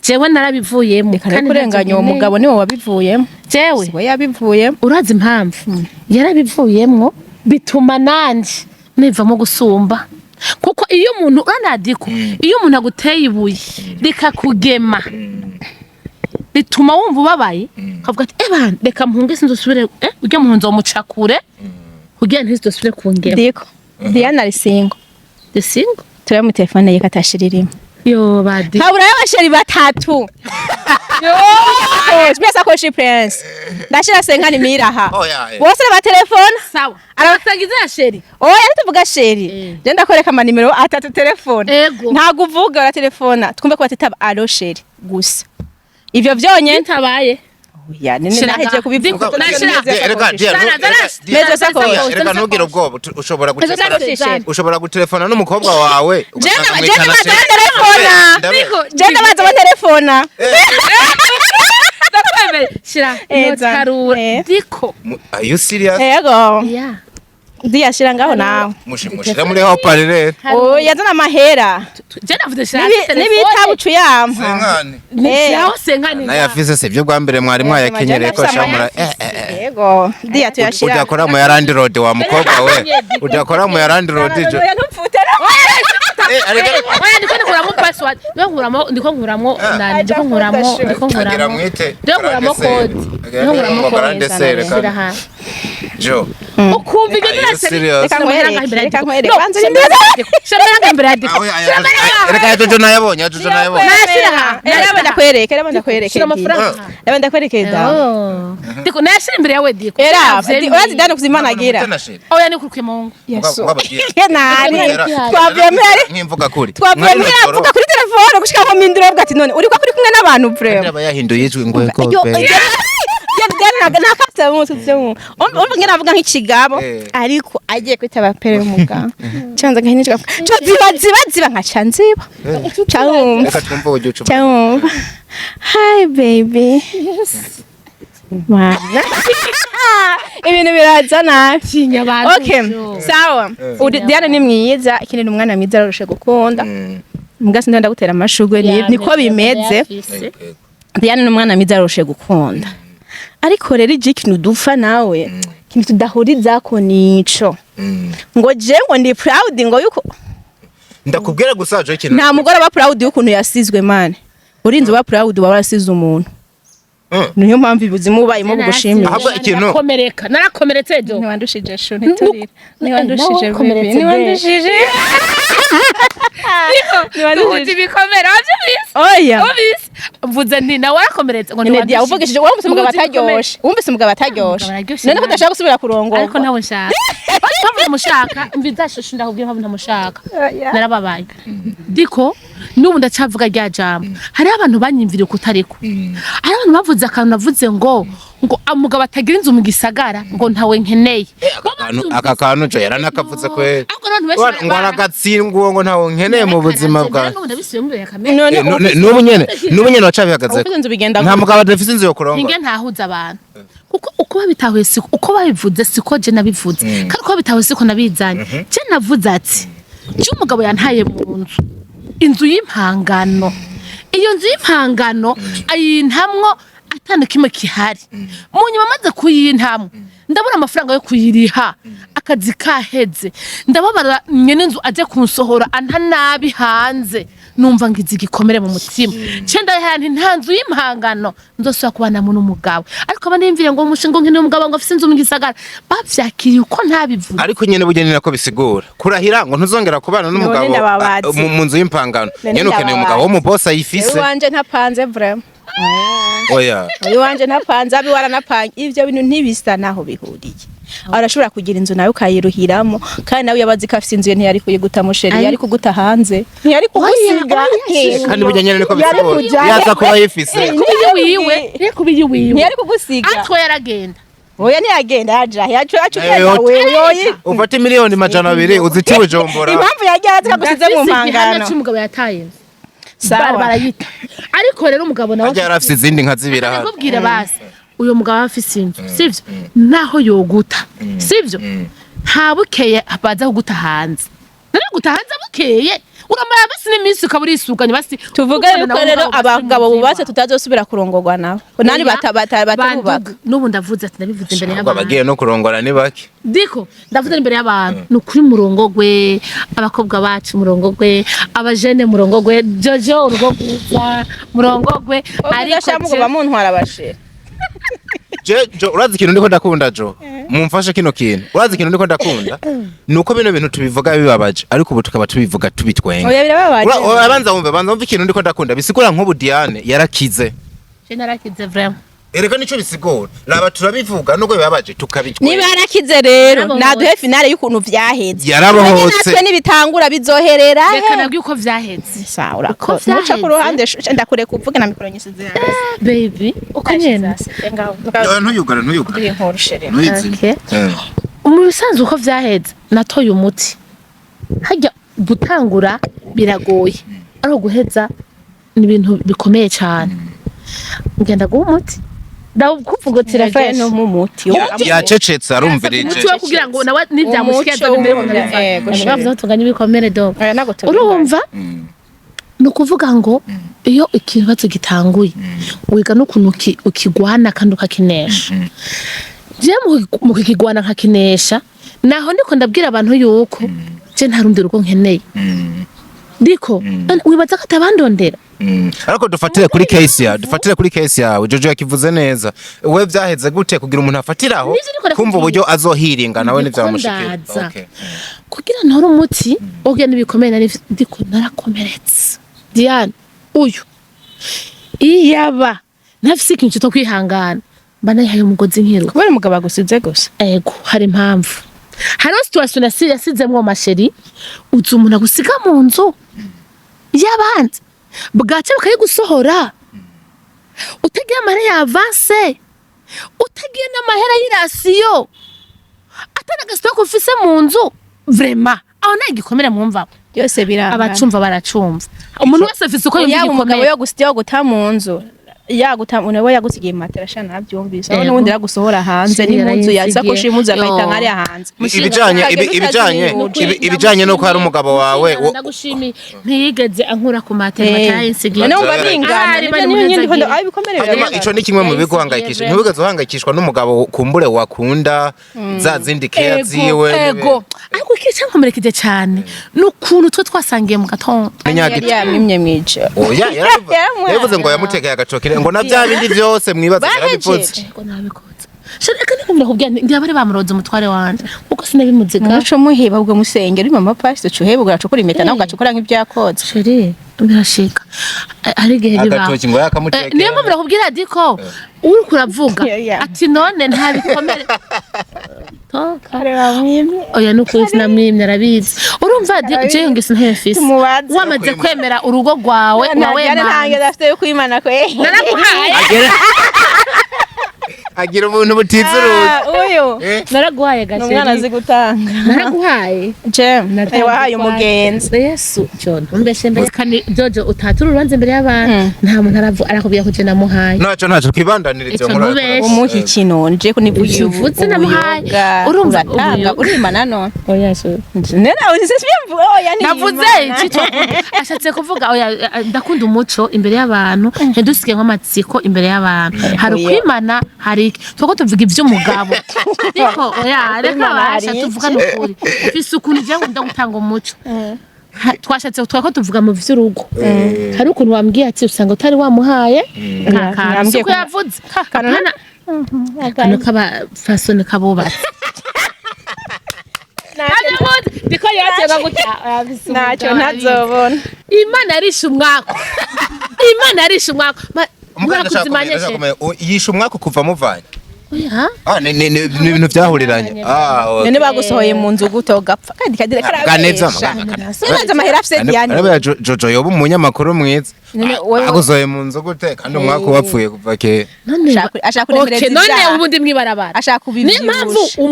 jewe narabivuyemo. Reka rero kurenganya uwo mugabo, niwe wabivuyemo. Jewe siwe yabivuyemo. Urazi impamvu yarabivuyemwo? Bituma nanje nivamo gusumba, kuko iyo umuntu uranadiko, iyo umuntu aguteye ibuye rikakugema, bituma wumva ubabaye, ukavuga ati eba reka mpunge sinzosubire, ujya muntu nzomuca kure kugira ntizosubire kungema. Diko Diane ari single. The single. Turebe mu telefone ye katashira irimo. Yo badi. Nkabura y'aba chéri batatu. Yo sakoshi prince ndashira senkani miraha. Oya, eh. Bose batelefona. Sawa, arabasangiza ya chéri. Oya, ntituvuga chéri. Je ndakwereka amanimero atatu telefone. Ego. Ntabwo uvuga, uratelefona twumve ko batitaba allo chéri gusa, ivyo vyonyene. Bitabaye. Oya nene. Shira Nahejeje ngaha. kubivuga. Diko, nashira. Erega Diane, Zana, zana. Mezo sakoshi. erega ntugire ubwoba, ushobora gutelefona, Sakoshi. ushobora gutelefona n'umukobwa wawe ugasanga Jenda mwitana baza chéri. batelefona. Ndabe- Jenda baza batelefona. Ndakwemeye, shira Eza. notarura. Diko. Are you serious? Yego. Yeah. Ndiyashira ngaho nawe. Mushira muri ho parere. Oya, zana amahera. Je navuze shira N'ibitabo ucuyampa. Senkani. Shiraho senkani. Naye afise sivyo bwa mbere mwari mwayakenyereye ko shamura eh. Yego, ndiya tuyashira. Udakora mu ya landlord wa mukobwa we. Udakora mu ya landlord jo. Oya, ntupfute. Eh, ariko Oya, ndiko nkuramo password, ndiko nkuramo, ndiko nkuramo nani, ndiko nkuramo, ndiko agira nkuramo, mwite. ndiko nkuramo code, ndiko nkuramo Grande code. sere. Shira ha. Jo. Ukumva ibyo Are you ndiraseri. serious? Reka nkwereke, reka nkwereke. Banza urindire. Shira imbere ya diko. Ah, oya, reka ya Jojo nayabonye, ya Jojo nayabonye. Nayashira ha. Reba ndakwereke, reba ndakwereke. Shira amafaranga. Reba ndakwereke da. Diko nayashira imbere yawe diko. Era, urazi dani kuzimana agira. Oya, ni kuri mungu. Yesu. Mwababwira. Nani? Twavyemere. Nk'imvuga kuri. Twavyemera avuga kuri telefone gushika mu mindiro avuga ati none uriko kuri kumwe n'abantu vraiment. Aba yahinduye ijwi ngo ko. Yo, nakafite mu mutwe mu. Umva ngena avuga nk'ikigabo Eh. ariko agiye kwitaba pere y'umugabo. Canza gahinjwa. Cyo ziba ziba ziba nkaca nziba. Cyangwa Reka twumve uburyo ucuma. cyangwa hi baby. Mana. Ibintu biraza nabi. Tinya abantu. Okay, sawa. Diana ni mwiza, ikindi ni umwana mwiza aroroshe gukunda. Mbwa sinda ndagutera amashugwe niko bimeze. Diana ni umwana mwiza aroroshe gukunda. Ariko rero iji ikintu dupfa nawe, ikintu tudahurizako nico. Ngo je ngo ndi proud ngo yuko Ndakubwira gusa jo ikintu. nta mugore aba proud y'ukuntu yasizwe man. Urinze uba proud uba warasize umuntu. Niyo mpamvu ubuzima ubayemo bugushimisha. Ahubwo ikintu- Narakomereka, narakomeretse jo. Ntiwandushije shu ntiturire. Ntiwandushije, baby. Ntiwandushije. Duhuje ibikomere, wabyumvise? Oya. Ubise? Mvuze nti nawe warakomeretse ngo Nyine dia uvugishije wumvise umugabo Duhuje ibikomere. ataryoshe. Wumvise umugabo ataryoshe. Umugabo araryoshe None ko nawe. udashaka gusubira kurongorwa. Ariko ntawe nshaka. Mpamvu ntamushaka, mvi nzashushu ndakubwira impamvu ntamushaka. Narababaye. Diko n'ubu ndacavuga rya jambo. Hariho abantu banyimvira kutariko. Hariho abantu bavuze akantu navuze ngo umugabo atagira inzu mu gisagara ngo ntawe nkeneye. Aka kantu jo yaranakavuze kweri. Ariko abantu benshi Ngo aragatsindwa ngo ntawe nkeneye mu buzima bwawe. N'ubu ndabisubiye muri kamere. None Eh, n'ubu nyene wacabihagaze. ufite inzu bigenda Nta mugabo adafise inzu yo kurongora. Ninge ntahuza abantu. Kuko uko babitahuye siko uko babivuze siko je nabivuze. Kandi uko babitahuye siko nabizanye. Je navuze ati je umugabo yantaye mu nzu. Inzu y'impangano. Iyo nzu y'impangano ayintamwo atana kimwe kihari. Mu nyuma amaze kuyintamwo ndabona amafaranga yo kuyiriha akazi kaheze ndababara nyene inzu aje kunsohora anta nabi hanze numva ngize igikomere mu mutima cenda nti nta nzu y'impangano nzosubira kubanamo n'umugabo ariko abanimvire ngo umushinga nkeneye umugabo ngo afise inzu mu gisagara bavyakiriye uko ntabivuze. Ariko nyene burya ni nako bisigura. Kurahira ngo ntuzongera kubana n'umugabo None ndababazi. mu nzu y'impangano. None Nyene ukeneye umugabo ndababazi. w'umubosi ayifise. Iwanje ntapanze vraiment. Oya. Iwanje ntapanze abi waranapanze ivyo bintu ntibisa naho bihuriye. Arashobora kugira inzu nawe ukayiruhiramo kandi nawe yabazi ko afise inzu ye ntiyari kuyiguta musheri yari kuguta hanze ntiyari kugusiga. Kandi burya nyene niko Yari bisigura. kujayo. Yaza kuba ayifise. Kuba iyo wiwe kuba iyo wiwe Ntiyari kugusiga. Atwo yaragenda. Oya ntiyagenda yaja yacu yacu Nayo ugenda wewe yoyi. Ufate 200,000,000 uziti Bujumbura. Impamvu yagiye azi mu Ndafise igihamya mpangano. c'umugabo yataye inzu. Sawa. Barayita ariko rero umugabo nawe Harya yarafise izindi nka zibiri hano. ndakubwira basi uyo mugabo aba afise inzu sivyo naho yoguta sivyo nta bukeye baza kuguta hanze none guta hanze bukeye uramara basi n'iminsi ukaba urisuganya basi Tuvuga ukabona yuko nawe rero umugabo basi abagabo mu bubatse nzu tutazosubira kurongorwa nabo. Nani Oya, bataruba. bandugu, n'ubu ndavuze ati ndabivuze imbere Ahubwo y'abantu abagiye no kurongora ni bake. Diko ndavuze imbere y'abantu ni ukuri murongo gwe abakobwa bacu murongo gwe abajene murongo gwe Jojo urugo rwiza murongo gwe Ariko je- bamuntwara abashira. Je jo urazi ikintu ndiko ndakunda jo. Mumfashe kino kintu. Urazi ikintu ndiko ndakunda? Nuko bino bintu tubivuga bibabaje ariko ubu tukaba tubivuga tubitwenga. Oya birababaje. Abanza wumve, banza wumve ikintu ndiko ndakunda. Bisigura nk'ubu Diane yarakize. Je narakize vraiment. Erega nico bisigura. Raba turabivuga nubwo bibabaje tukabitwenga. Niba yarakize rero Yarabohotse. naduhe finale y'ukuntu vyaheze. Yarabohotse. Natwe nibitangura bizoherera. Reka nabwiye uko vyaheze. Sawa Uko urakoze. Muca ku vyaheze. ruhande ndakureka uvuge na mikoro nyisize hasi. Baby uko nyene. Oya, ntuyugare ntuyugare. Inkuru shere. Ntuyizime. Okay. Mu bisanzwe uko vyaheze natoye umuti harya gutangura biragoye ariko guheza ni ibintu bikomeye cyane ngenda guha umuti. Ndakuvugutira fresh. No mu muti. Yacecetse, arumvirije. Umuti wo kugira ngo nawe nivyamushikira Umuco azobe mbere. w'umuntu, yego. Bavuze ko tunganya ibikomere do. Oya, ntabwo tubinganya. Urumva, ni ukuvuga ngo iyo ikibazo gitanguye, wiga n'ukuntu ukigwana kandi ukakinesha. Je mu kukigwana nkakinesha, naho ndiko ndabwira abantu yuko je nta rundi rugo nkeneye. Ndiko wibaza ko atabandondera. Ariko dufatire kuri case yawe. Jojo yakivuze neza. We vyaheze gute kugira umuntu afatiraho Nivyo ndiko ndakubwira. kumva uburyo azohiringa nawe Ndiko nivyamushikira? ndaza. Okay. Kugira ntore umuti wogira n'ibikomere nari ndiko narakomeretse. Diane, uyu iyaba ntafise ikintu cyo kwihangana, mba nayihaye umugozi nkiruka. Kubera umugabo agusize gusa? Ego, hari impamvu, hariho situation yasizemwo ma chérie. Uzi umuntu agusiga mu nzu y'abandi, bwaca bakayigusohora, utagira amahera ya avance, utagiye n'amahera y'i ration, atari aga stock ufise mu nzu? Vraiment, aho nta gikomere mwumva? Byose birangana. Abacumva baracumva, umuntu wese afise uko yumva Yaba umugabo igikomere. yo guta mu nzu, yaguta we yagusigiye matera sha, nabyumvise aho. Yego. N'ubundi yagusohora hanze Chérie n'impuzu yarayinsigiye. yasakoshi y'impuzu akahita Yo. nkariya hanze. Ibijanye Ukagenda ibijanye utazi. Ibijanye nuko hari umugabo wawe Ndagushimiye, ntiyigeze ankura ku matera, matera yayinsigiye. None wumva bingana? Ahari Nibyo bari niyo nyine muhezagiye. ndiko aho ibikomere Hanyuma birangana. ico ni kimwe mu biguhangayikisha. Ntiwigeze uhangayikishwa n'umugabo kumbure wakunda za zindi keya Ego, ziwe? ego, ariko iki cyankomerekeje cyane ni ukuntu twe twasangiye mu gatondo. Yari yamwimye mwijo. Oya, Yaramwana. yaravuze ngo yamutekeye agacokere, ngo na bya bindi byose mwibaza yarabivuze. Bahejeje. Ego, nabikoze. Shaka niko ndakubwira nti ngira bari bamuroze umutware wanje kuko sinabimuziga. Muco muheba ubwo musengero uri mama pastor, ucuheba ugacukura impeta nawe ugacukura nk'ibyakoze. Chérie, birashika. Hari igihe bibaho. Agatoki ngo yakamutekera. Niyo mpamvu nakubwira diko uri kuravuga Yeah. ati none nta bikomere toka. Bamwimye. Oya, nukuri sinamwimye, arabizi. Urumva jewe ngese ntayo mfise. Tumubaze. Wamaze kwemera urugo rwawe wawe. Nta ntange afite yo kwimana kwe. Naraguhaye. Agira ubuntu butizuruye. Ah, uyu Naraguhaye. ni umwana Gaceri. azi gutanga. Naraguhaye. Jem wahaye umugenzi. Yesu, John, umbeshe mbese kandi Jojo utatura urubanza imbere y'abantu, nta muntu aravu arakubwira ko je namuhaye. Ntacyo, ntacyo, twibandanirize. Ico Inkuru ariko ntubeshe. Umuha ikintu nje ko nivuye. Uvutse namuhaye. Urumva, uratanga ubuyoga. urimana none. Oya so. Nena uzi simvu oya ni Navuze iki? Ashatse kuvuga oya, ndakunda umuco imbere y'abantu, ntidusige nk'amatsiko imbere y'abantu. Hari Oya. ukwimana, hari iki twako tuvuga ivy'umugabo ariko oya, reka. Kwimana hari Basha iki? tuvuga n'ukuri, ufise ukuntu je nkunda gutanga umuco. Twashatse twako tuvuga mu vy'urugo, hari ukuntu wambwiye ati usanga utari wamuhaye kakantu. Nambwiye Siko ko- yavuze Kakanu. Apana, kano k'abafasoni kabubatse. Ndiko yakeka gutya. Ntacyo ntazobona. Imana yarishe umwaka, Imana yarishe umwaka. Umugabo ndashaka kumenya, Mwaka ndashaka kumenya, yishe umwaka kuva muvanye? Oya. Ah, ni ibintu byahuriranye. Ah, okay. None bagusohoye mu nzu gute ugapfa kandi kadire? Kaneza. Karabesha, neza amahera afise Diane. Arabera Jojo yoba umunyamakuru mwiza. None wewe- Agusohoye mu nzu gute kandi umwaka wapfuye kuva kera? None Ashaka kuremereza Okay, none ibyaha. ubundi mwibarabara. Ashaka Niyo mpamvu kubivyibusha.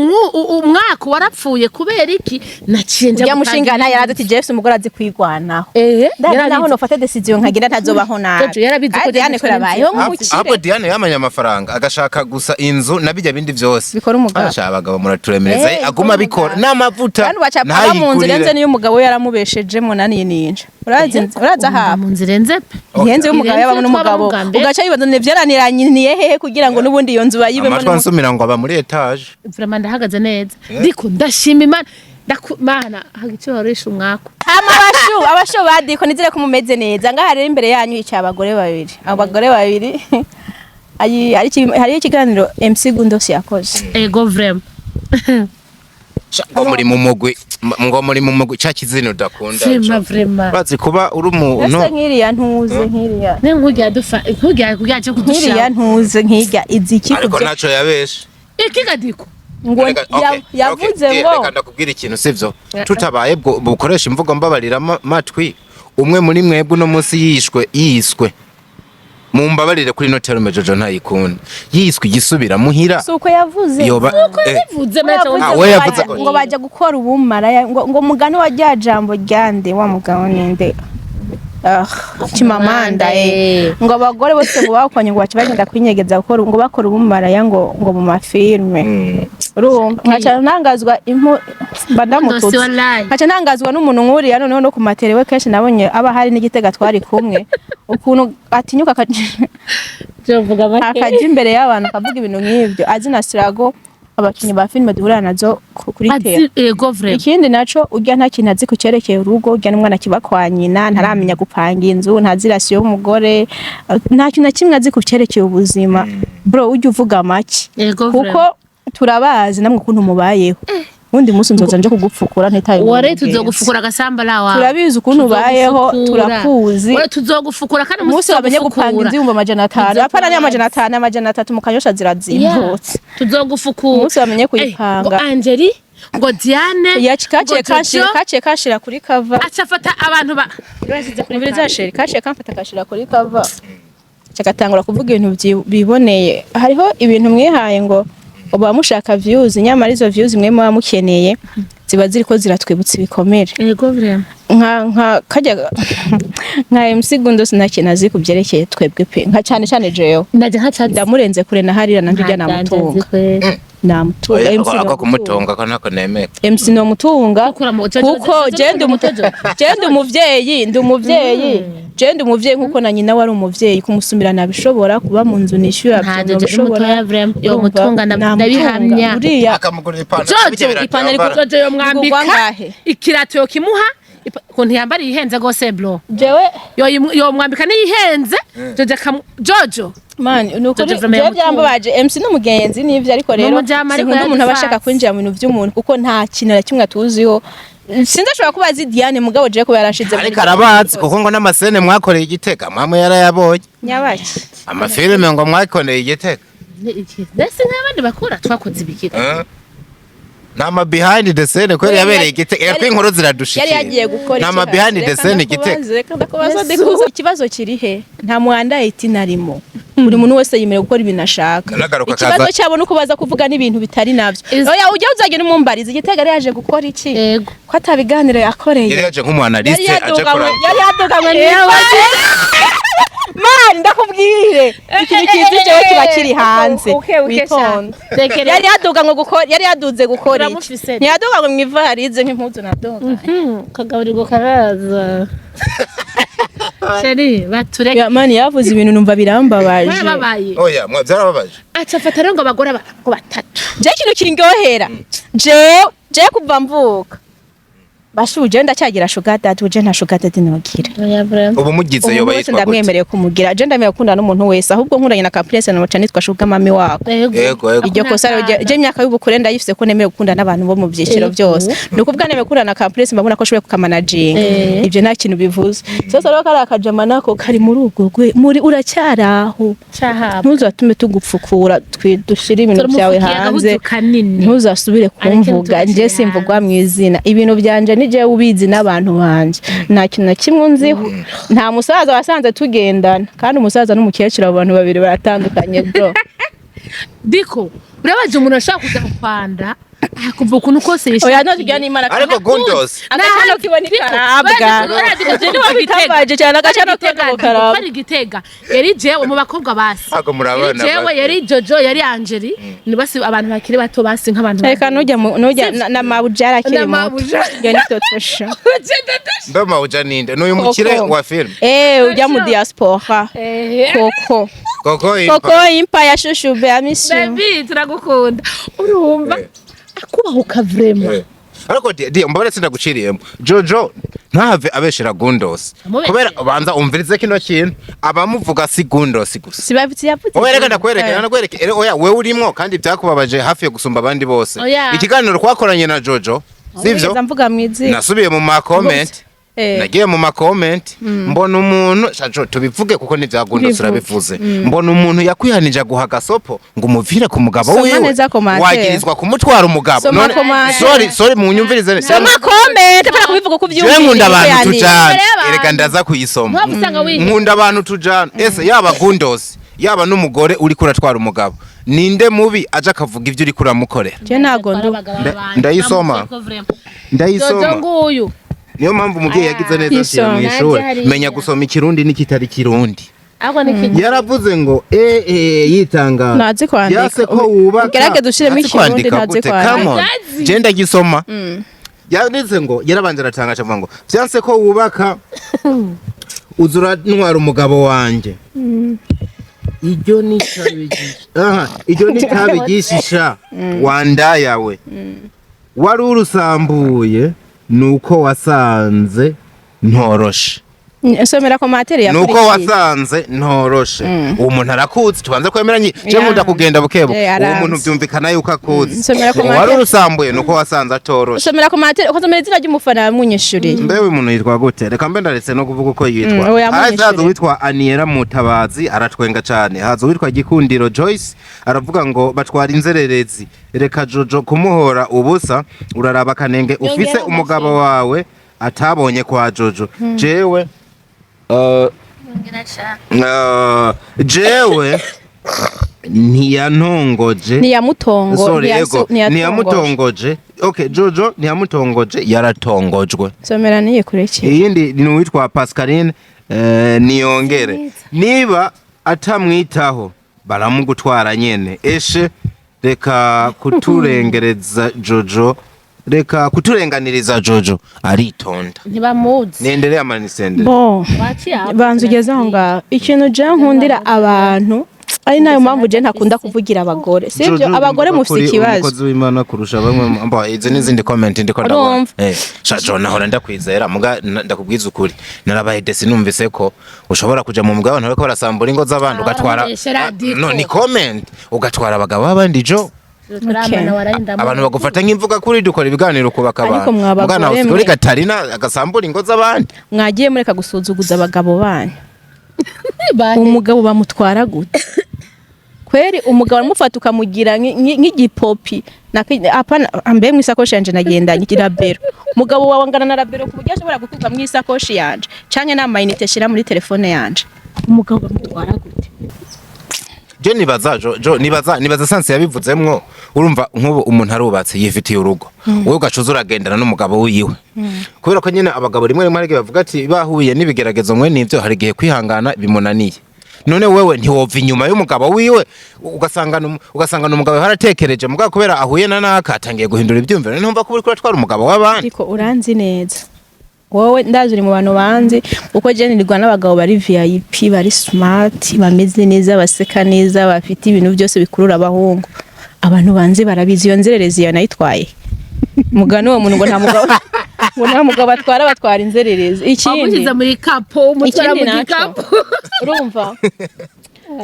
umwaka warapfuye kubera iki? Naciye nja Ujya mushinga gutanga. nayo yarazi ati Jeff umugore azi kwigwanaho. Eh, Ndazi naho yarabizi. nofata decision nkagira ntazobaho nabi. Jojo yarabizi ko Kandi Diane ko yabayeho nk'umukire. Ahubwo Diane yamanye amafaranga agashaka gusa inzu na bijya bindi byose. Bikora umugabo. Arashaka abagabo muraturemereza. Eh, Aguma abikora n'amavuta. Kandi baca aba mu nzu ntayigurire. irenze niyo umugabo we yaramubeshejemo naniye ninja. Urazi urazi ahaba. Mu nzu irenze pe. Ihenze y'umugabo Irenze yabamo n'umugabo. twaba bwa mbere. Ugaca yibaza ne vyaraniranye hehe kugira ngo n'ubundi iyo nzu bayibemo. Amatwi ansumira ngo aba muri étage. Vraiment ndahagaze neza. Ndiko ndashima Imana. Mana hagico warisha umwaka. Hama abashu abashu badiko, nizere ko mumeze neza. Ngaha rero imbere yanyu hicaye abagore babiri. Abo bagore babiri ayi hari ikiganiro MC Gundos yakoze. Ego, vraiment. Ngo muri mu mugwi, ngo muri mu mugwi ca kizina udakunda. Vraiment, vraiment. Bazi kuba uri umuntu. Ese nk'iriya ntuze nk'iriya. Ne nkurya dufa nkurya kugira cyo Nk'iriya kudushira. ntuze nk'irya izi iki Ariko kubyo ntaco yabeshe. Iki gadiko. Ngo Okay, yavuze okay, ngo reka ndakubwira ikintu, sivyo? Tutabaye bwo bukoresha imvugo mbabarira matwi, umwe muri mwebwe uno munsi yishwe, yiswe, mumbabarire kuri no terme, Jojo ntayikunda, yiswe igisubira muhira. Si uko yavuze. Yoba Bivuze macho. Yavuze Ah, ngo we yavuze ngo bajya gukora ubumaraya, ngo mugani wa rya jambo ryande wa mugabo ninde. Ah, Chimamanda, ngo abagore bose ngo bakwanye, ngo bace bagenda kwinyegeza gukora, ngo bakora ubumaraya, ngo mu mafilme. Urumva, nkaca ntangazwa impu mba ndamututse. Ndosi wallahi. Nkaca ntangazwa n'umuntu nk'uriya noneho no ku matere we kenshi nabonye aba hari n'igitega twari kumwe, ukuntu atinyuka Jovuga akaja imbere y'abantu akavuga ibintu nk'ivyo, azi na sirago abakinyi ba filime duhurira nazo kuri tele. Ego vraiment. Ikindi naco, urya nta kintu azi ku cerekeye urugo, urya n'umwana akiba kwa nyina, ntaramenya gupanga inzu, ntazi ration y'umugore, nta kintu na kimwe azi ku cerekeye ubuzima. Bro, ujya uvuga make. Ego. Kuko turabazi namwe ukuntu mubayeho. Undi munsi nzoza nje kugupfukura ntitaye mu Ware mugenzi. Tuzogufukura agasamba lawa. Turabizi ukuntu ubayeho, turakuzi. Ware tuzogufukura kandi umunsi wamenye gupanga inzu 500,000, apana ni 500, 300 mu Kanyosha zirazimbutse. Tuzogufukura. Umunsi wamenye kuyipanga. Ngo Angeli, ngo Diane, Kaciye ngo kashira, Jojo. Kaciye kashira kuri cover. Acafata abantu ba Umviriza chéri, kaciye kamfata kashira kuri cover, cagatangura kuvuga ibintu biboneye. Hariho ibintu mwihaye ngo uba mushaka views, nyamara izo views mwe muba mukeneye ziba ziriko ziratwibutsa ibikomere. Ego vraiment. Nka kajya nka MC Gundo, sinakintu azi ku byerekeye twebwe pe, nka cyane cyane jewe. Ndaje nka Ndamurenze kure na harira nanje ujya namutunga, namutunga. Oya, MC ako nomutunga. Kumutunga ko ntako nemeye. MC nomutunga. Gukura mu- Kuko je ndi umuvyeyi, ndi umuvyeyi, je ndi umuvyeyi nkuko na nyina wari umuvyeyi. Kumusumira nabishobora, kuba mu nzu nishyura Nta byo Jojo nabishobora. mutoya vraiment, yo Urumva, mutunga namutunga. ndabihamya. Uriya Akamugurira ipantaro. Jojo, Bijya ipantaro biratambara. Jojo yomwambika Igurwa angahe? Ikirato yokimuha, ukuntu yambara ihenze gose bro. Jewe Yomwambika niyihenze Jojo Jojo. Man, ni ukuri Jojo vraiment jewe yamutunga. byambabaje. MC n'umugenzi n'ivyo, ariko rero N'umujama, ariko sinkunda umuntu aba ashaka yaradufase. kwinjira mu bintu vy'umuntu, kuko nta kintu na kimwe atuziho. Sinzi, ashobora kuba azi Diane, mugabo jewe kuba yarashize muri Ariko arabazi, kuko ngo n'amasene mwakoreye igitega mwamwe yarayabonye. Nyabaki? Amafilime ngo mwakoreye igitega. Mbese nk'abandi bakora twakoze ibikira. Eh? Nama behind the scene kweri yabereye igitega, ko inkuru ziradushikira. Yari yagiye gukora Nama iki? behind the Reka scene igitega. ndakubaze, reka ndakubaza, ndikubaze. Ikibazo kiri he? Nta mwanda itinarimo, buri muntu wese yemerewe gukora ibintu ashaka. Nagaruka Ikibazo kaza- cyabo nuko baza kuvuga n'ibintu bitari navyo. Oya, ujya uzagenda umumbariza igitega yari yaje gukora iki? Yego. Ko atabiganiro yakoreye. Yari yaje nk'umu analyste Yari aje yaduganywe, kuraba. yari yaduganywe mani. Ndakubwire ikintu kizi jewe kiba kiri hanze. Witonde. Yari yaduganywe gukora, yari yaduze gukora iki? Turamufise. Ntiyaduganywe mu ivarize nk'impuzu naduganye. Kagaburirwa karaza chéri, batureke. Ya mani, yavuze ibintu numva birambabaje. Barababaye. Oya, mwa byarababaje. Aca afata rero ngo abagore ngo batatu. Je ikintu kindyohera, jewe je kuva mvuka bashuje ndacyagira sugar daddy, uje nta sugar daddy nogira. Ubu mugize Umuntu yoba wese yitwa gute? ndamwemereye kumugira. Je ndamwemereye gukundana n'umuntu wese, ahubwo nkuranye na Caprice na nitwa sugar mummy wako. Yego, yego. Iryo kosa rero je imyaka y'ubukure ndayifise ko nemerewe gukundana n'abantu bo mu byiciro byose. Ni ukuvuga nemerewe gukundana na Caprice, mbabona ko ashoboye kukamanaginga. Ibyo nta kintu bivuze. Sasa rero kariya kajama nako kari muri ubwo rwe muri uracyari aho. Cahabwa. Ntuzatume tugupfukura, dushyire ibintu byawe Turamufukiye hanze. agahuzu kanini. Ntuzasubire Areke kumvuga nje ntitugashire simvugwa mu izina. Ibintu byanje ni jewe ubizi n'abantu banje, nta kintu na kimwe unziho. Nta musaza wasanze tugendana, kandi umusaza n'umukecuru abo bantu babiri baratandukanye bro. Diko urabaje umuntu ashaka kuza kwanda akumva ukuntu kose Oya, yishakiye. ntujya n'Imana. Ariko Gundos Agacano kiwe ntikarabwa. Niwe bitambaje cyane, agacano kiwe ntikarabwa. Kari Gitega yari jewe mu bakobwa basi. Ako murabana Yari jewe, bake. yari Jojo, yari Angeli, ni basi abantu bakiri bato basi nk'abantu. Reka nujya nujya na mabuja arakiri Na muto. mabuja. Iyo ni totosha. Mbe mawuja ninde? N'uyu mukire Koko. wa film? Eh, ujya mu diaspora. Koko. Koko impa. Koko impa ya shushu be amisi. Baby, turagukunda, urumva akubahuka vraiment. Ariko di mbabare sindaguciriyemo, Jojo ntahave abeshera Gundos. Amubeshere. Kubera ubanza umvirize kino kintu, abamuvuga si Gundos gusa. Sibavutse yavuze. Oya, reka ndakwereke, ndakwereke. Oya, wewe urimwo kandi byakubabaje hafi yo gusumba abandi bose. Oya. Ikiganiro twakoranye na Jojo, sivyo? Nigeze mvuga mu izina. Nasubiye mu ma comment. Eh. Nagiye mu ma comment mbona umuntu shajo, tubivuge kuko ni bya Gundos. Bivuge. Urabivuze, mbona umuntu yakwihanije aguha gasopo ngo umuvire ku mugabo Soma wiwe. neza commentaire. Wagirizwa kumutwara umugabo. Soma commentaire. Sorry, sorry, munyumvirize. Soma comment, apana kubivuga uko Jewe uvyumvise. nkunda abantu tujana. Imbere y'abantu. Erega ndaza kuyisoma. Mpamvu usanga wiga. Nkunda abantu tujana. Ese yaba Gundos, yaba n'umugore uri kuratwara umugabo, ninde mubi aje akavuga ibyo uri kuramukorera? Je ntago ndu. Ndayisoma. Jojo Ndayisoma. nguyu. Niyo mpamvu umubyeyi yagize neza ashyira mu Isoma. ishuri. Nanjye hariya. Menya gusoma ikirundi n'ikitari kirundi. Ahubwo ni iki? Yaravuze ngo yitanga. Ntazi kwandika. Yase ko wubaka. Ugerageze ushiremo Ntazi ikirundi, kwandika ntazi gute? kwandika. Come on. Ntazi. Je ndagisoma. Yanditse ngo yarabanje aratanga avuga ngo vyanse ko wubaka, uza urantwara umugabo wanje. Iryo ni itabi aha, iryo ni itabi ryishisha wandayawe wari urusambuye, nuko wasanze ntoroshe. Nsomera commentaire Nuko yakurikiye. wasanze ntoroshe. Uwo muntu arakuzi, tubanze kwemeranye je. Yeah. Nkunda kugenda bukebu. Uwo Aranzi. muntu byumvikana yuko akuzi. Nsomera Ngo wari commentaire. urusambuye nuko wasanze atoroshe. Usomera commentaire, ukasomera izina ry'umufana yamunyishuriye. Mbe uyu muntu yitwa gute? Reka mbe ndaretse no kuvuga uko yitwa. Uwo yamunyishuriye. Haza uwitwa Aniera Mutabazi, aratwenga cane. Haza uwitwa Gikundiro Joyce, aravuga ngo batwara inzererezi, reka Jojo kumuhora ubusa, uraraba kanenge ufise Yongera umugabo wawe atabonye kwa Jojo. Jewe jewe ntiyantongoje. Ntiyamutongo. Sorry, ego, ntiyamutongoje. Okay, Jojo ntiyamutongoje, yaratongojwe. Somera niye kureki. Iyindi ni uwitwa Pascaline Niyongere: niba atamwitaho baramugutwara nyene, eshe reka kuturengereza Jojo, reka kuturenganiriza Jojo, aritonda. Ntibamuzi. Nendereye amanisendere. Bo Waciye aho. banza ugeze aho ngaho. Ikintu je nkundira abantu, ari nayo mpamvu je ntakunda kuvugira abagore, sibyo? Abagore mufite ikibazo. Umukozi w'Imana kurusha bamwe mbo. Izi n'izindi comment ndiko ndabona. Urumva. Sha Jo, nahora ndakwizera, muga ndakubwiza ukuri, narabaye desi numvise ko ushobora kuja mu mugabo bariko barasambura ingo z'abandi, ugatwara. Baramubeshera, Diko. No ni comment, ugatwara abagabo b'abandi, Jo. Turamana warahinda. Abantu bagufata nk'imvuga kuri dukora ibiganiro kubaka Ariko abantu. mwa Muga nawe bagore usigaye uri mwe. Gatarina agasambura ingo z'abandi. Mwagiye mureka gusuzuguza abagabo banyu. Umugabo bamutwara gute kweri? Umugabo aramufata ukamugira nk'igipopi. Apana, mbe mu isakoshi yanje nagendanye irabero. Umugabo wawe angana na rabero ku buryo ashobora gukurwa mu isakoshi yanje canke n'amayinite shira muri telefone yanje? Umugabo bamutwara gute? Je nibaza, Jo, nibaza sanse yabivuzemwo. Urumva nk'ubu umuntu arubatse, yifitiye urugo, wowe ugacuza uragendana n'umugabo wiwe, kubera ko nyine abagabo rimwe rimwe hari igihe bavuga ati bahuye n'ibigeragezo mwe n'ibyo, hari igihe kwihangana bimunaniye. None wewe ntiwova inyuma y'umugabo wiwe, ugasanga umugabo haratekereje, mugabo kubera ahuye na naka atangiye guhindura ibyumviro, ntumva ko uriko uratwara umugabo w'abandi? Ariko uranzi neza wowe, ndazi uri mu bantu banzi uko je nirirwa n'abagabo bari VIP, bari smart, bameze neza, baseka neza, bafite ibintu byose bikurura abahungu. Abantu banzi barabizi. Iyo nzererezi iyo nayitwaye mugani uwo muntu ngo nta mugabo atwara, batwara inzererezi. Ikindi Wamushyize muri kapo, umutwara ikindi mu naco, gikapu. Urumva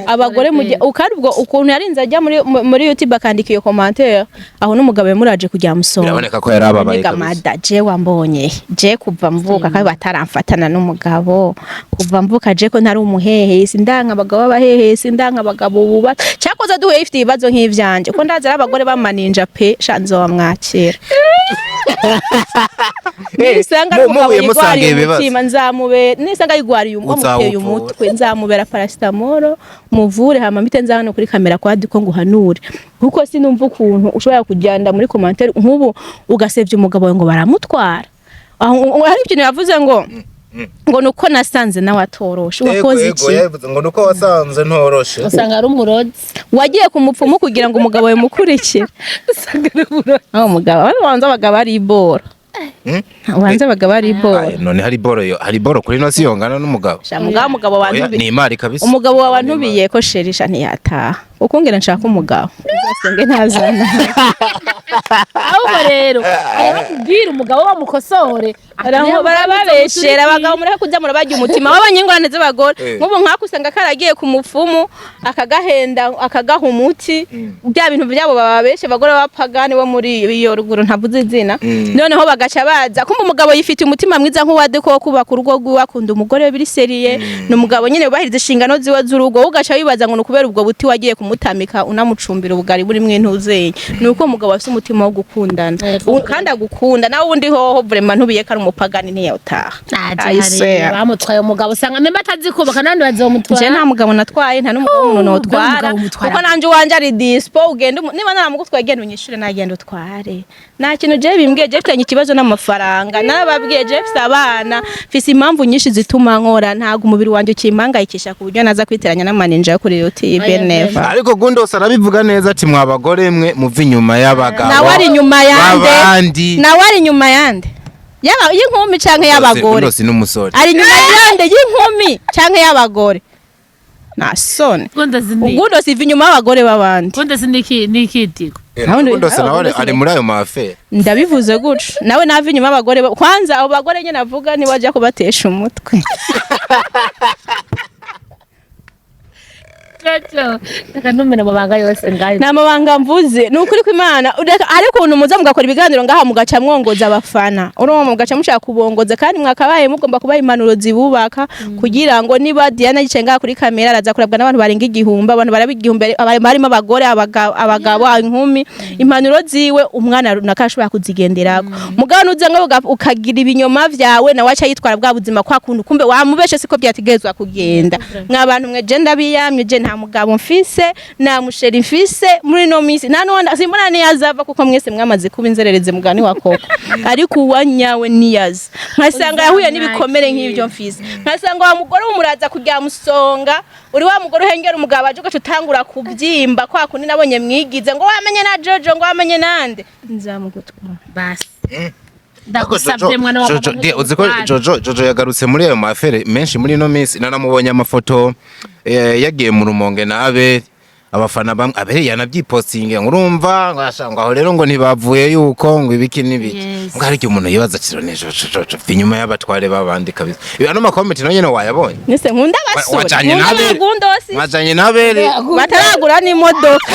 abagore mujye ukari ubwo ukuntu yarinze ajya muri YouTube akandika iyo commentaire, aho n'umugabo yamuraje kujya musoma. Biraboneka ko yari ababaye Mbega kabisa. mada, je wambonye je kuva mvuka kandi bataramfatana n'umugabo kuva mvuka, je ko ntari umuhehesi, ndanka abagabo b'abahehesi, ndanka abagabo bubatse. Cyakoze duhuye ifite ibibazo nk'ivyanje, ko ndazi ari abagore b'amaninja pe, sha nzoba mwakira. Nisanga ari umugabo Muhuye musangiye yigwariye ibibazo. umutima, nzamubera. Nisanga yigwariye wamuteye Uzawuvura. umutwe, nzamubera paracetamol muvure, hama mpite nza hano kuri kamera kwa Diko nguhanure, kuko sinumva ukuntu ushobora kugenda muri commentaire nk'ubu ugasebya umugabo wawe ngo baramutwara. Aho hari ikintu yavuze ngo nuko nasanze nawe atoroshe. Wakoze Ego, iki? yabivuze ngo nuko wasanze ntoroshe. Usanga ari umurozi. Wagiye ku mupfumu kugira ngo umugabo wawe mukurikire? Usanga ari umurozi. Aho umugabo banza abagabo ari iboro. Banza abagabo ari iboro. Aye, none hari boro yo, hari boro kuri no siyongana n'umugabo. Sha mugabo, umugabo Oya, wantubi ni imari kabisa. Umugabo wawe wantubiye ko sherisha ntiyataha, kuko ngira nshaka umugabo uzasenge ntazana. Ahubwo rero arababwira umugabo bamukosore. Barababeshera abagabo, mureke kuja murabarya umutima wabonye ingorane z'abagore. Nk'ubu nk'ako usanga karagiye ku mupfumu akagahenda, akagaha umuti, bya bintu byabo bababeshe abagore b'abapagani bo muri iyo ruguru ntavuze izina. Noneho bagaca baza kumva umugabo yifitiye umutima mwiza nk'uwa Deko wo kubaka urugo rwiwe, akunda umugore we biri sérieux, ni umugabo nyine wubahiriza inshingano ziwe z'urugo. Wowe ugaca wibaza ngo ni ukubera ubwo buti wagiye kumutamika, unamucumbira ubugari burimwo intuzenya, ni uko umugabo afite umutima. umutima wo gukundana. Yego. Kandi agukunda, nawe undi hoho vraiment ntubiye ko ari umupagani, ntiyawutaha. I swear. Bamutwaye umugabo, usanga nimba atazi kubaka nandi bazomutwara. Je nta mugabo natwaye, nta n'umugabo w'umuntu notwara. Mugabo umutwara. Kuko nanje uwanje ari dispo. Ugenda niba naramugutwaye, genda unyishure, nagenda utware. Nta kintu je bimbwiye. Je mfitanye ikibazo n'amafaranga, narababwiye. Je mfise abana, mfise impamvu nyinshi zituma nkora. Ntabwo umubiri wanje ukimpangayikisha ku buryo naza kwiteranya n'amaninja yo kuri YouTube. Oya, Never. Ariko Gundos arabivuga neza ati: "Mwa bagore mwe, muve inyuma y'abagabo Nawe ari inyuma yande? b'abandi." Nawe ari inyuma yande, yaba y'inkumi canke y'abagore? Gundos n'umusore. Ari inyuma yande, y'inkumi canke y'abagore? Nta soni. Gunda zindi. Ugundo siva inyuma y'abagore b'abandi. Gunda zindi nikitiko. Gundos nawe ari muri ayo mafe. Ndabivuze gutyo, nawe nava inyuma y'abagore kwanza abo bagore nyine avuga ntibajya kubatesha umutwe. Jojo, reka ntumene amabanga yose ngayo. Nta mabanga mvuze, ni ukuri kw'Imana. Ariko ukuntu muza mugakora ibiganiro ngaha, mugaca mwongoza abafana, urumva, mugaca mushaka kubongoza, kandi mwakabaye mugomba kubaha impanuro zibubaka, kugira ngo niba Diana yicaye ngaha kuri kamera, araza kurabwa n'abantu barenga 1000, abantu baraba 1000, barimo abagore, abagabo, inkumi. Impanuro ziwe umwana runaka ashobora kuzigenderako. Mugabo nuza ngo ukagira ibinyoma vyawe, nawe aca yitwara bwa buzima kwa kuntu kumbe wamubeshe, siko byategerezwa kugenda. Mwa bantu mwe, je ndabiyamye. Je nta mugabo mfise, nta musheri mfise muri no minsi, nta nuwanda simbona niyazava, kuko mwese mwamaze kuba inzererezi, mugani wa koko. Ariko uwanyawe niyaza, nkasanga yahuye n'ibikomere nk'ibyo mfise, nkasanga wa mugore w'umuraza kugira musonga, uri wa mugore uhengera umugabo aje, ugaca utangura kubyimba kwa kundi nabonye mwigize ngo wamenye na Jojo, ngo wamenye nande, nzamugutwara. Basi. Ndagusabye mwana wa Jojo, mama. Uzi ko Jojo yagarutse muri ayo mafere menshi muri ino minsi. Nanamubonye amafoto yagiye mu Rumonge na Abeli, abafana bamwe Abeli yanabyipostinge ngo urumva ngo asha, ngo aho rero ngo ntibavuye yuko ngo ibiki n'ibiki. Ngo hari igihe umuntu yibaza ati: "None Jojo, Jojo inyuma y'abatware babandi kabisa." Ibi ano makomenti nayo nyene wayabonye? Nise nkunda abasore. Wajanye Nkunda na Abeli. abagundosi. Wajanye na Abeli. Bataragura n'imodoka.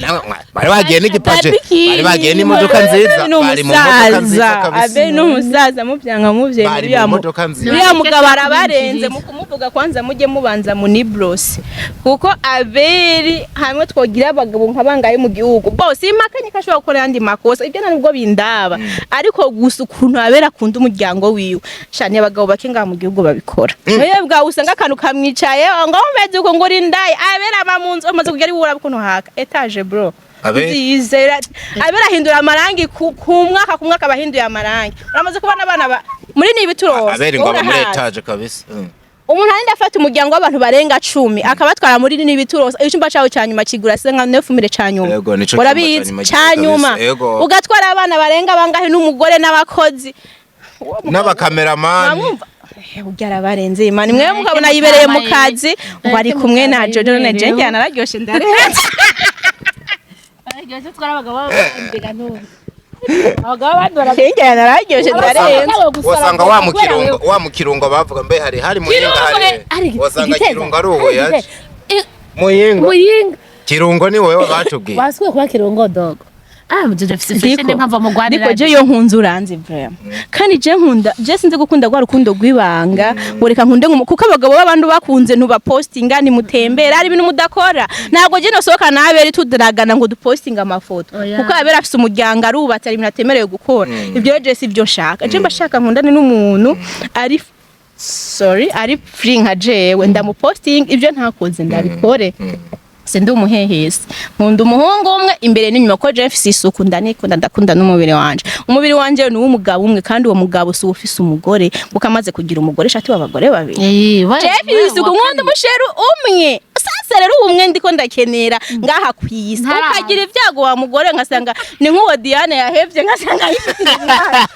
Nawe bari bagiye n'igipaje, Babiki. bari bagiye n'imodoka nziza, Abeli ni bari mu modoka nziza umusaza. kabisa. Abeli ni umusaza, mubyanga mubyemera. Bari Uriya mu modoka nziza. Uriya mugabo arabarenze mu kumuvuga. Kwanza mujye mubanza munibrose, kuko Abeli hamwe twogira abagabo nka bangaye mu gihugu bose, impakanye ko ashobora gukora ayandi makosa, ibyo nta nubwo bindaba, ariko gusa ukuntu Abeli akunda umuryango wiwe shani, abagabo bake ngaha mu gihugu babikora. Wewe bwawe usanga akantu kamwicaye ngo umeze uko, ngo uri ndaye. Abeli aba mu nzu amaze kugera iwe, uraba ukuntu haka étage, bro. Abeli? Nzizera Abeli ahindura amarangi ku mwaka, ku mwaka abahinduye amarangi. Uramaze kubona abana muri ni ibituroza. Abeli ngo aba muri étage kabisa. Umuntu arinda afata umuryango w'abantu barenga 10 akabatwara muri ni ibituroza, icyumba cyawe cya nyuma kigura se nka 9000 ca nyuma? Yego, nico cyumba Urabizi ca nyuma ca kigura nyuma. kabisa. Yego. Ugatwara abana barenga bangahe n'umugore n'abakozi. Uwo mugabo- N'abakameramani. Mwamwumva? Burya arabarenze Imana mwe, mukabona yibereye mu kazi, ngo ari kumwe na Jojo. None je njyana nararyoshe, ndarenze. Bararyoshye, twari abagabo b'abambega n'ubu. Abagabo b'abandi Njyana nararyoshe, ndarenze. Wasanga wa mu Kirungo, wa mu Kirungo bavuga mbe hari Muyinga, hari wasanga Kirungo ari uwo yaje Muyinga. Muyinga. Kirungo ni wowe batubwiye. Wasubiye kuba Kirungo dogo. Ah, Jojo afise fashion, impamvu amugwanira. Ndiko je iyo nkunze uranzi vraiment, kandi je nkunda, je sinzi gukunda rwa rukundo rw'ibanga, ngo reka nkunde kuko abagabo b'abantu bakunze ntubapostinga, nimutembera, hari ibintu mudakora. Ntabwo je nosohoka n'Abeli tudragana ngo dupostinga amafoto. Oya. Kuko Abeli afise umuryango, arubatse, hari ibintu atemerewe gukora. Ibyo rero je si byo nshaka. Je mba shaka nkundane n'umuntu ari, sorry, ari free nka jewe, ndamuposting ibyo ntakoze ndabikore. Sindi umuhehesi, nkunda umuhungu umwe imbere n'inyuma, ko je mfise isuku, ndanikunda, ndakunda n'umubiri wanje. Umubiri wanje ni uw'umugabo umwe, kandi uwo mugabo si uwufise umugore, kuko amaze kugira umugore shati w'abagore babiri. Je mfise isuku, nkunda umusheru umwe. Sasa rero ubumwe ndiko ndakenera ngaha kwisi, Ntaraza. ukagira ibyago wa mugore, ngasanga ni nk'uwo Diane yahevye, ngasanga yifitiye umwana.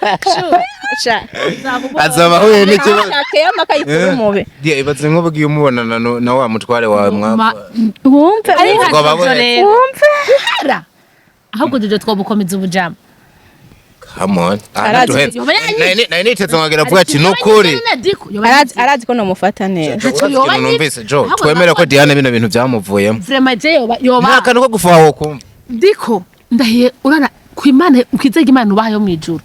Sha. Azaba ahuye n'ikibazo. Akeyama kayikura umubi. Dia, ibaze nk'ubu ugiye umubonana na wa mutware wawe mwapfa. Wumve. Ubwo babonetse. Wumve. Ahubwo Jojo twobukomeza ubujama. Come on. Ah, Arazi. ntuheze. Yoba yanyishe. Nari niteze nkagera avuga ati nukuri. Arazi, arazi ko nomufata neza. Urazi Yoba ikintu numvise Jo, twemere ko Diane bino bintu byamuvuyemo. Vraiment je yoba yoba. Nta kantu ko gufuha wokumva. Diko ndahiye urana ku Imana, ukizega Imana ubahayo mu ijuru.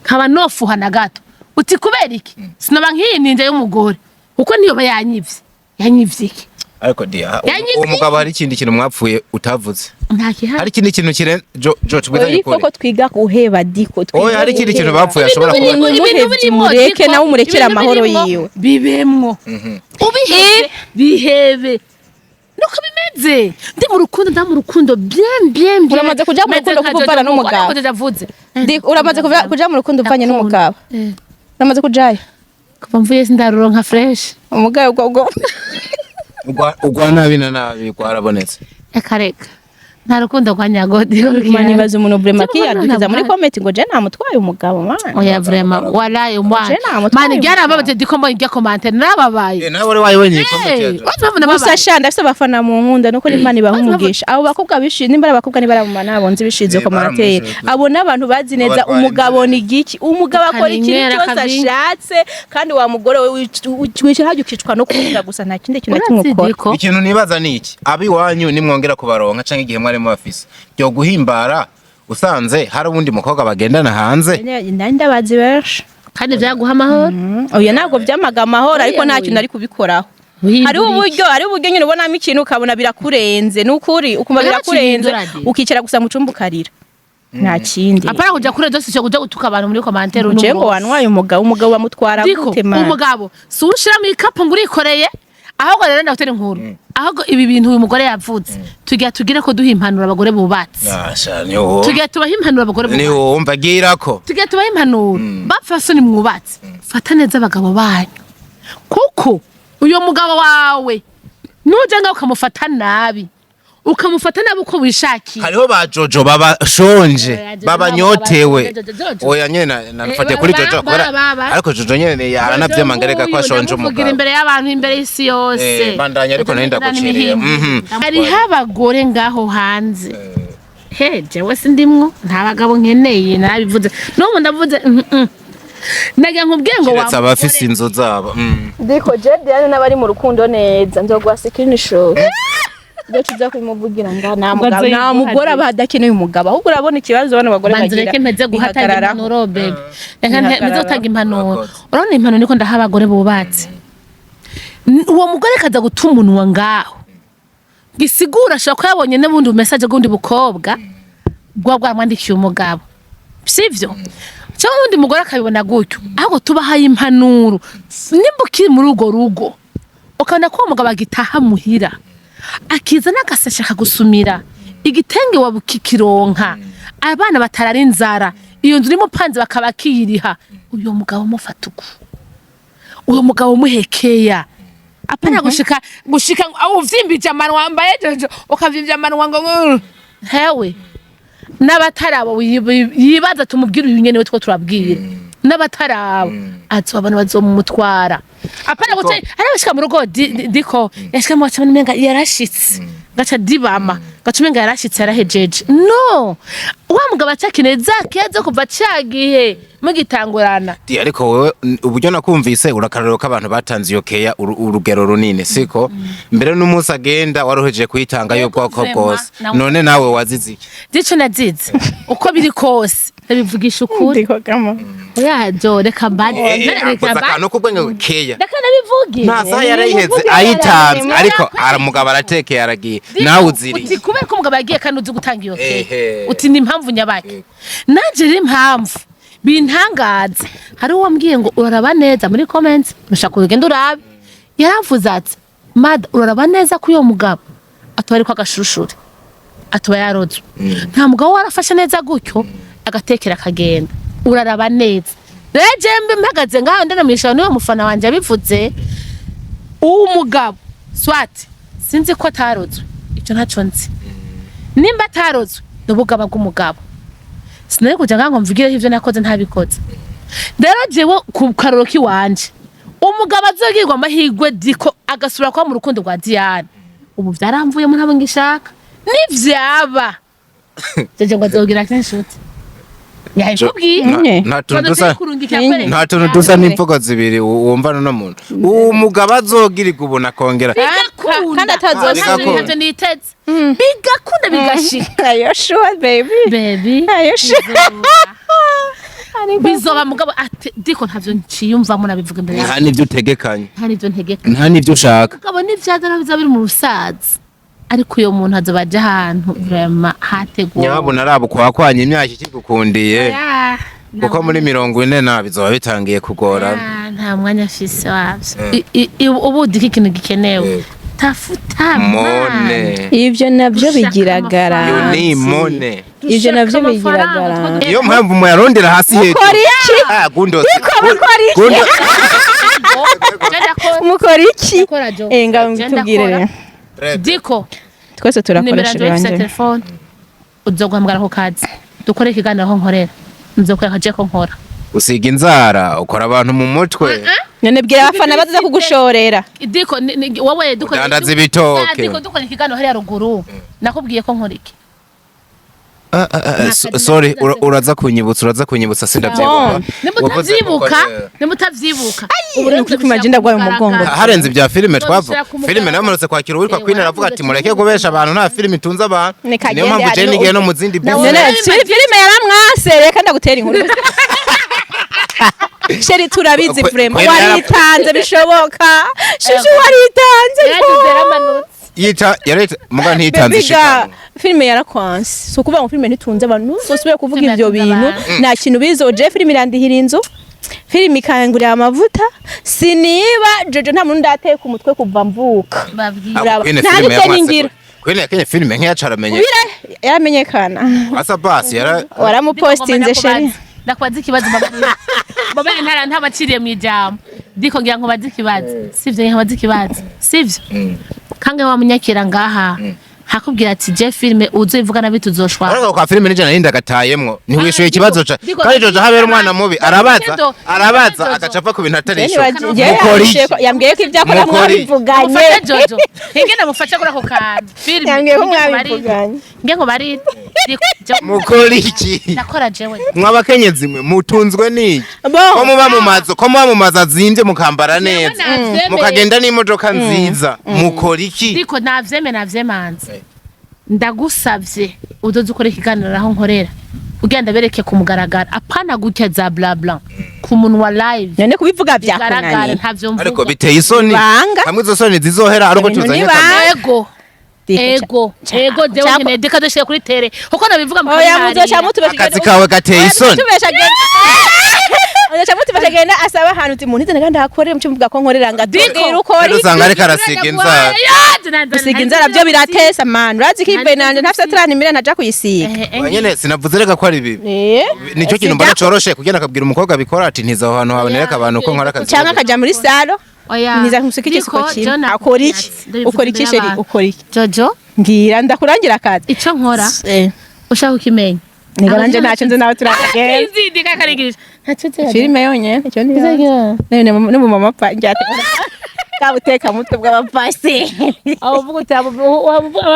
Nkaba nofuha na gato. Uti kubera iki? Sinaba nk'iyi ninja y'umugore. Kuko niyo yanyivye. Yanyivye iki? Ariko dia, Yanyitse. uwo mugabo hari ikindi kintu mwapfuye utavuze? Nta kihari. Hari ikindi kintu kiren jo jo, tubwizanye Ariko ukuri. ko twiga guheba, Diko, twiga Oya, hari ikindi kintu guheba. bapfuye ashobora kuba Ibintu Ibintu umuhevye birimwo, umureke, Diko, nawe umurekere ibintu amahoro birimwo, yiwe. Bibemwo, ubihebe, bihebe, nuko bimeze. Ndi mu rukundo, nda mu rukundo bien bien bien. Uramaze kuja mu Meze rukundo nka kuva uvana Jojo. n'umugabo? Ariko Jojo avuze. Diko, uramaze kuja mu rukundo uvanye Ndakunda. n'umugabo? Uramaze kujayo? Kuva mvuye sindaruronka fresh. Umugabo ubwo Ugwa nabi na nabi rwarabonetse. Reka reka, nta rukundo rwa nyagodi. Manibaza umuntu vraiment Cyangwa kiyadukiza muri ntabwo. comment ngo je namutwaye umugabo, man. Oya, vraiment, walayi umwana Je namutwaye mani byarababaje. Diko, mbonye irya commentaire narababaye. Nawe wari wayibonye comment ya Eh, Jo? wazi impamvu Gusa nababaye? sha, ndafise abafana mu nkunda, nuko Imana ibaha umugisha. Abo bakobwa bishize, nimba ari abakobwa, niba ari abamama, nabo nzi bishize commentaire. Baramwishe. Abo n'abantu bazi neza Abatwara umugabo inzira. ni giki, umugabo akora ikintu Ukaninywera cyose akavinyu. ashatse, kandi wa mugore we wicara hajya ukicwa no kuvuga gusa, nta kindi kintu na kimwe Urazi ukora. Diko? Ikintu nibaza ni iki: abiwanyu nimwongera kubaronka canke igihe mwari mubafise, byo guhimbara usanze hari uwundi mukobwa bagendana hanze? Nari ndabazi benshi. Kandi byaguha amahoro? Oya, ntabwo byamaga amahoro, ariko nta Oya, kintu ari kubikoraho. Wihindura Hariho iki? uburyo, hariho uburyo nyine ubonamo ikintu ukabona birakurenze, ni ukuri ukumva Oya, birakurenze, bakihindura de. ukicara gusa mu cumba ukarira, nta kindi. Apana kuja kuri réseaux sociaux, kuja gutuka abantu muri commentaire. Uje ngo wanwaye umugabo, umugabo bamutwara Diko, gute, man? umugabo si ushira mu ikapu ngo urikoreye. Ahubwo rero ndagutera inkuru, ahubwo ibi bintu uyu mugore yavuze, tugira tugire ko duha impanuro abagore bubatse. Asha, ni wowe. Tugira tubaha impanuro abagore Ni bubatse. wowe mvagirako. Tugira tubaha impanuro, bapfasoni mwubatse, fata neza abagabo banyu, kuko uyo mugabo wawe nuja ngaho ukamufata nabi, ukamufata nabi uko wishakiye. Hariho ba Jojo babashonje, Oya, Jojo babanyotewe. Jojo, Jojo. Oya nyene, nafatiye kuri Jojo kubera ariko Jojo nyene yaranavyemangareka ko ashonje umugabo umugabo. Imbere y'abantu, imbere y'isi yose. Bandanya, ariko nari ndaguciriye. Hariho abagore ngaho hanze, he, jewe sindimwo, nta bagabo nkeneye, nabivuze n'ubu ndavuze. Nagira nkubwiye ngo wa Kiretse abafise inzu zabo. Diko, je Diane n'abari mu rukundo neza, nzoguha screenshot ibyo tuza kubimuvugira nga nta mugabo, nta mugore aba adakeneye umugabo. Ahubwo urabona ikibazo bano bagore Banza bagira reke mpeze guhatanga bihagararaho. impanuro, baby, reka mpeze Bihagararaho. gutanga impanuro. Urakoze. Urabona impanuro niko ndaha abagore bubatse. Uwo mugore kaza guta umunwa ngaho, gisigura ashobora kuba yabonye n'ubundi message bw'ubundi bukobwa bwa bwamwandikiye umugabo, sivyo? Cyangwa uwundi mugore akabibona gutyo. Ahubwo tubahaye impanuro: nimba ukiri muri urwo rugo, ukabona ko uwo mugabo agitaha muhira, akiza n'agasashe akagusumira igitenge, wabukikironka, abana batarara inzara, iyo nzu urimo upanze bakaba bakiyiriha, uyo mugabo mufata uku, uwo mugabo muhekeya. Apana gushika gushika ngo aho uvyimbije amanwa, wambaye jojo ukavyimbya amanwa ngo hewe n'abatarabo yibaza tumubwire uyu nyene we two turabwira n'abatarabo azo abantu bazomumutwara. Apana guca ari abashika mu rugo, diko yashika mu baca umenga yarashitse, gaca dibama, gaca umenga yarashitse, yarahejeje. No wa mugabo acakeneye za keya zo kuva ca gihe mugitangurana. Di, ariko wewe uburyo nakumvise, urakarorero k'abantu batanze iyo keya urugero runini, siko? Mbere n'umunsi agenda waruhejeje kuyitanga y'ubwoko Vraiment, bwose. None nawe wazize iki? Dico nazize, uko biri kose ndabivugisha ukuri. Ndiko kama Oya jo, reka mbaze, reka Akoze mbaze. akantu k'ubwenge, keya. Reka ndabivuge. Nta saha yarayiheze ayitanze, ariko umugabo aratekeye, aragiye, nawe uziriye. Uti kubera ko umugabo yagiye kandi uzi gutanga iyo keya. Ehe. Uti ni impamvu nyabaki? Nanje rero impamvu bintangaza, hari uwambwiye ngo uraraba neza muri comments, ushaka ugenda urabe, yaravuze ati: "Mada, uraraba neza ko uyo mugabo atuba ariko agashushuri, atuba yarozwe. Nta mugabo warafashe neza gutyo agatekera akagenda, uraraba neza." Rero jembe mpagaze ngaho ndana niwe mufana wanje abivuze, uwo mugabo swati sinzi ko atarozwe, icyo ntaco nzi. Nimba atarozwe ni ubugaba bw'umugabo, sinari kuja ngaho ngo mvugireho ivyo nakoze ntabikoze. Rero jewe ku karoro kiwanje, umugabo azogirwa amahirwe, diko, agasubira kuba mu rukundo rwa Diane, ubu vyaramvuyemo, ntabwo ngishaka nivyaba jeje ngo azogira kenshi yabikubwiye. Nta tuntu dusa Nyine. nta tuntu dusa n'imvugo zibiri wumva n'uno muntu, uwo mugabo azogirirwa ubuntu akongera Kandi atazosubira. Bigakunda. Ntavyo niteze, bigakunda, bigashika. Are you sure, baby? Baby. Are you sure? Bizoba, mugabo ati diko ntavyo nciyumvamo, nabivuga imbere Nta yawe. n'ivyo utegekanye? Nta n'ivyo ntegeka. Nta n'ivyo ushaka? Mugabo n'ivyaza naho bizoba biri mu busaza, ariko uyo muntu azoba aja ahantu vraiment hateguwe. Nyabuna araba ukwakwanya imyaka ikigukundiye, Ah, kuko muri 40 na bizoba bitangiye kugorana. Ah, nta mwanya afise wavyo. Ubu diko ikintu gikenewe, tafuta money. Ivyo navyo Dushaka bigira amafaranga. You need garantie. money. Ivyo navyo Dushaka bigira amafaranga, garantie. Niyo mpamvu muyarondera hasi hejuru. Mukora iki? Ah, gundo. Diko, mukora iki? Gundo. Mukora iki? Ndakora, Jo. Eh, ngaho Je tubwire ndakora. rero. Diko Twese nimero turakoresha yanje ifise ibanje. telefone, uzoguhamagara ku kazi, dukore ikiganiro aho nkorera, nzokwereka je ko nkora. Usiga inzara, ukora abantu mu mutwe. None bwira abafana bazaza kugushorera. Diko wowe dukore Udandaza ibitoke. Ah, diko dukore ikiganiro hariya ruguru, nakubwiye ko nkora iki? Ah, ah, ah, sorry, uraza kunyibutsa, sindavyibuka. Nimba Wavuze ko utavyibuka, ukora- nimba utavyibuka, Ni ukuri kwima agenda agwaye umugongo. Harenze ibya filime twavuga. Nzobishira ku Filime mugaragaro. nawe kwakira uwitwa Eh, Queen, aravuga ati waravuze mureke ati- kubesha abantu, nta filime itunze abantu. Nikagende Niyo mpamvu je hariho nigiye no mu zindi None business. filime yaramwase, reka ndagutera inkuru. Chéri, turabizi, vraiment waritanze bishoboka, chouchou, waritanze. Yaragize, yaramanutse. Yita yareta muga ntitanze Baby girl, ishikano. Filime yarakwanse. Si ukuvuga ngo filime ntitunze abantu, ntuzosubire kuvuga Filime ivyo yatunze bintu. abantu. Nta kintu bizoje. Filime irandihira inzu, filime ikangurira amavuta, siniba Jojo, nta muntu ndateka umutwe kuva mvuka. Babwiye. Uraba. Queen Nta filime n'ibyo yamwase. ningira. Queen yakenye filime nk'iyacaramenye. Ubira yaramenyekana. Asa basi yara Waramupostinze, chéri. Ndakubaza ikibazo, baba ntara ntabaciriye mu ijambo. Diko ngira ngo baze ikibazo, sivyo? Ngira baze ikibazo, sivyo? Kange wamunyakira ngaha hakubwira ati je filime uzoyivuga nabi tuzoshwana. Ariko kwa filime nije narinda gatayemwo, ntiwishuye ikibazo ca Diko- kandi Jojo habera umwana mubi, arabaza, arabaza, Jojo. agaca ava ku bintu atarishuka. Njyewe Mukora iki? yambwiye ko ibyo akora Mukora iki? mwabivuganye. Mufashe Jojo, ingene mufashe kuri ako kantu filime. Yambwiye ko Ingene mwabivuganye. nge ngo barite. Diko, Mukora iki? Ndakora jewe. Mwabakenyezi mwe mutunzwe n'iki? Bo. Ko muba mu mazu azimvye, mukambara neza, Navyemeye. mukagenda n'imodoka nziza, mukora iki? Diko navyeme, navyemanze, ndagusavye uzoze ukora ikiganiro aho nkorera, ugenda bereke ku mugaragaro, apana gutya za bla bla ku munwa live. None kubivuga Bigaragara. byakunaniye? Ntavyo mvuga. Ariko biteye isoni. Banga. Hamwe izo soni zizohera ariko Ibintu tuzanye ni banga. kamera. Ego. Ego ego, jewe nkeneye deka dushire kuri télé kuko nabivuga. Oya, muzoca mutubesha. Akazi kawe gateye isoni. Mutubesha, genda. Muzoca mutubesha, genda asaba ahantu uti muntu kandi hakorera, muce muvuga ko nkorera nga Diko. tubwira ukora Rero iki. usanga ariko arasiga inzara. Gusiga inzara byo biratesa, man. Urazi ko ive nanje ntafise 30 mille ntaja kuyisiga. Nyene sinavuze reka ko ari bibi. Nicyo kintu mbona coroshe kugenda akabwira umukobwa abikora ati ntiza aho hantu habonereka abantu ko nkora akazi. Cyangwa akaja muri salon, niza nkusika igisuko kimwe. Akora iki? Ukora iki, chéri? Ukora iki? Jojo. Mbwira ndakurangira akazi. Ico nkora ushaka ukimenya? Niga nanje ntacyo nzi, nawe turagenda. Izindi kakarigisha ntacyo nzi. Filime yonyene icyo ni none mu mama pa njyate kabuteka mutwe bw'abapasi. Aho uvuga uti abo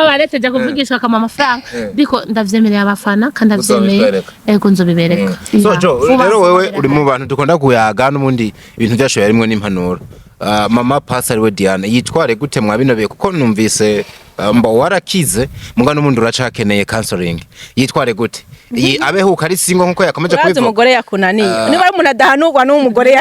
baretse jya kuvugisha bakama amafaranga, ariko ndavyemereye abafana kandi ndavyemeye. Uzobibereka. Ego, nzobibereka. So Jo, Vuba, rero vuba wewe biragaragara. uri mu bantu dukunda kuyaga n'ubundi ibintu byacu yarimwo n'impanuro. Ah, mama pasi ariwe Diane yitware gute mwa bino bihe? Kuko numvise mba warakize, muga n'ubundi uracakeneye counseling. Yitware gute? Abeho ari single nkuko yakomeje Urazi kubivuga. umugore yakunaniye, niba ari umuntu adahanurwa n'umugore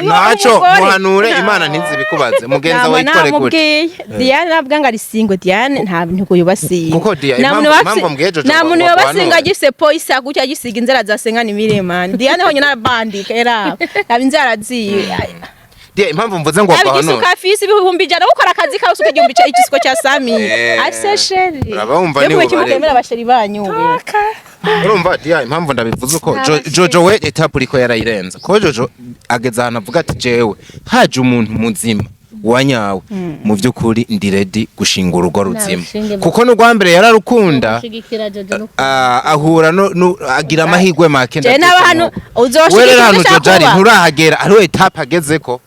Ntaco umugore. muhanure, Imana ntizibikubaze. Mugenzi wawe Nama yitware gute? namubwiye Diane, navuga ngo ari single. Diane nta ntabwo yubasinga. Kuko Dia- impamvu mbwiye Jojo Nta ngo muntu yobasinga baguhanure. agifise po isa gutya, agisiga inzara zasenga ni miremane. Diane honyine arabandika era aba inzara ziwe. Dia, impamvu mvuze ngo Aba baguhanure. igisuka afise 100,000, gukora akazi kawe usuka igihumbi igisuko cya sami. Afise chéri. Urabumva Yo ni kubera ubareba. kimukemera abachéri banyu. Urumva Dia, impamvu ndabivuze uko, Jojo we étape uriko yarayirenza, ko Jojo ageze ahantu avuga ati jewe haje umuntu muzima wa nyawe, mu by'ukuri ndi ready gushinga urugo ruzima, Narushinge. kuko n'urwa mbere yararukunda. Gushigikira Jojo no Ahura no agira amahirwe make. Je n'aba hano uzoshigikira Wewe rero ahantu ibyo ushaka Jojo ari kuba. nturahagera, hariho étape agezeko.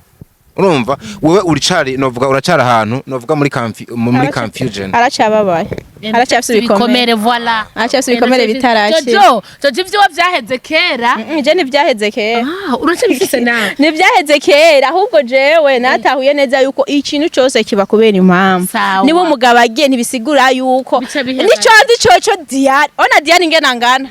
Urumva wewe uricari, novuga uracari ahantu novuga muri confusion. Aracababaye, aracyafise ibikomere. Ibikomere, voilà. Aracyafise ibikomere bitarakira. Jojo, Jojo, ivyo vyaheze kera. Je ntivyaheze kera. Ah, uracyabifise nawe? Ntibyaheze kera, ahubwo jewe natahuye neza yuko ikintu cyose kiba kubera impamvu. Sawa. Niba umugabo agiye ntibisigura yuko Bica bihera. nico nzi coco. Diane, ona Diane ingena ngana.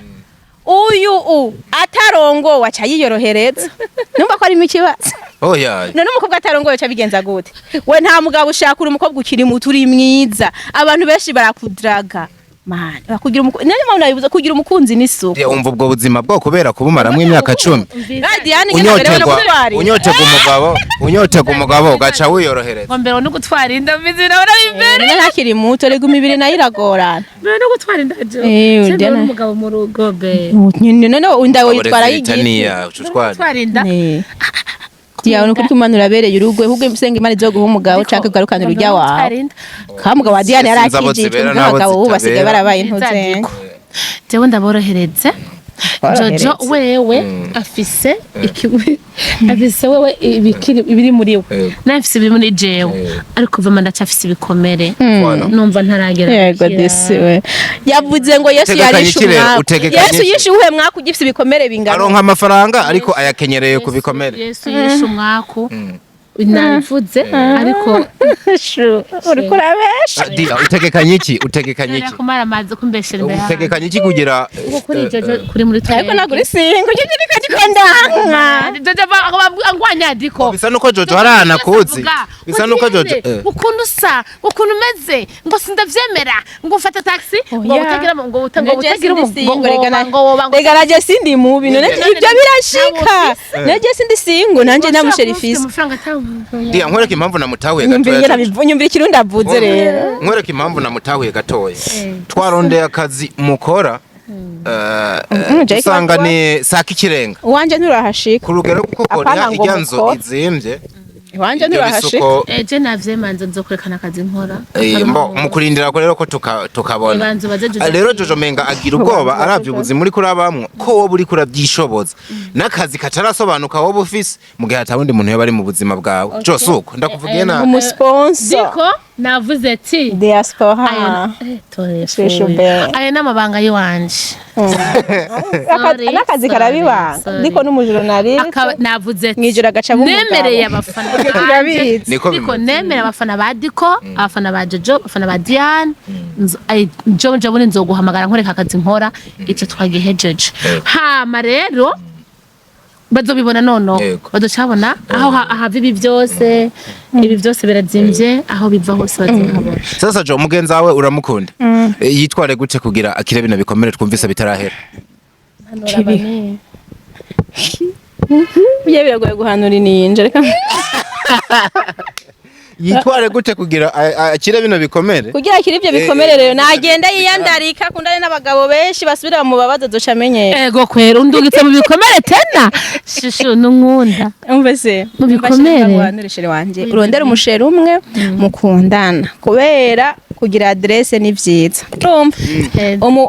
Uyu atarongowe aca yiyorohereza, numva ko arimo ikibazo. Oya. None umukobwa atarongowe aca bigenza gute? We nta mugabo ushaka, uri umukobwa ukiri muto, uri mwiza, abantu benshi barakudraga, man. Bakugira niyo mpamvu nabivuze, kugira umukunzi n'isuku. Ya, umva, ubwo buzima bwo kubera kubumaramwo imyaka 10, Diane ngene aberewe no unyotegwa gutwara. Unyotegwa umugabo, unyotegwa umugabo, ugaca wiyorohereza. Ngo mbere no gutwara inda mbizi nawe nabimbere. None ntakiri muto, rega imibiri nayo iragorana. Mbere no gutwara inda jo. Eh, Mbere Diana. n'umugabo mu rugo be. Nyine none inda woyitwara y'igiti? Tania ucutwara. Gutwara inda. Diane, ukuri kumana urabereye urugo, ahubwo usenga Imana izoguha umugabo canke ugarukana urujya wawe. Ka mugabo wa Diane yari Sinzi abo akijijwe, zibera n'abo n'abagabo ubu basigaye zitabera. barabaye intuzenga. Jewe ndaborohereze. Borohereze. Jojo wewe afise ikiwe, afise wewe ibikiri ibiri muri we, Yego. nawe afise ibiri muri jewe, ariko vama ndacafise ibikomere, Voilà. numva ntaragera Yego. gukira. Disi we yavuze ngo Yesu Utegekanye yarishe iki rero? umwaku. Utegekanye Yesu iki? yishe uwuhe mwaku ugifise ibikomere bingana? Aronka amafaranga ariko ayakenyereye ku bikomere. Yesu yishe umwaku, nabivuze, ariko Shu, uriko urabesha. Ah, Dia, utegekanye iki? Utegekanye iki? Kumara amazi kumbeshera imbere y'abantu. Utegekanye iki kugira Kuko kuri Jojo, kuri muri twebwe. Ariko ntabwo uri single, ujye uriko ndiko. Jojo angwanya diko. Bisa nuko Jojo hari ahantu akuzi, bisa nuko Jojo Ukuntu usa, ukuntu umeze, ngo sindavyemera, ngo ufata taxi, ngo Oya. utagira, ngo utagira ngo woba ngo Rega naje sindi mubi, none None ibyo birashika. ntawe. Naje sindi single, nanje nta musherifisi. Amafaranga atanga. Dia, nkwereke impamvu namutahuye Nyumvira gatoya. ingene Jojo. nyumvira ikirundi avuze rero. Nkwereke impamvu namutahuye gatoya. Twarondeye akazi mukora, Jake usanga bakuba. ni saka ikirenga Uwanje nturahashika. ku rugero, kuko Apana koriha ngo ijya nzu mukora. izimbye. Iwanje Ibyo nturahashika. bisuko. Je navyemanze, nzokwerekana akazi nkora. Mbo mu kurindira ko rero ko tukabona. Ibanza ubaze Jojo. Ah, rero Jojo menga agira ubwoba aravye ubuzima uriko urabamwo, ko wowe uriko uravyishoboza n'akazi katarasobanuka wowe ufise, mu gihe atawundi muntu yoba ari mu buzima bwawe. Jo, suko ndakuvugiye nabi? Umusponsor. Diko navuze ati Diaspora. Ayo, Shushu be. ayo n'amabanga y'iwanje. Sorry, N'akazi sorry, karabibanga. sorry. Ndiko n'umujournaliste. Navuze ati Mwijoro agaca aba umugabo. nemereye abafana banje. Turabizi. Niko Diko bimeze. nemereye abafana ba Diko, abafana ba Jojo, abafana ba Diane. Jo jo bundi nzoguhamagara nkoreka akazi nkora, ico twagihejeje. Hama rero bazobibona nono, Yego. bazocabona aho ahava ibi byose. Ibi byose birazimvye, aho biva hose bazohabona. Sasa Jo, mugenzi wawe uramukunda. Yitware gute kugira akire bino bikomere twumvise bitarahera? Kibi. Burya biragoye guhanura ininja, reka. Yitware gute kugira akire bino bikomere? Kugira akire ivyo bikomere rero, nagenda yiyandarika, akundane n'abagabo benshi, basubire bamubabaze, azoca amenyera. Ego kwera undungitse mu bikomere tena, shushu nunkunda. Umva se. Mu bikomere. Guhanura chéri wanje, urondere umuchéri umwe mukundana, kubera kugira adresse ni vyiza, urumva?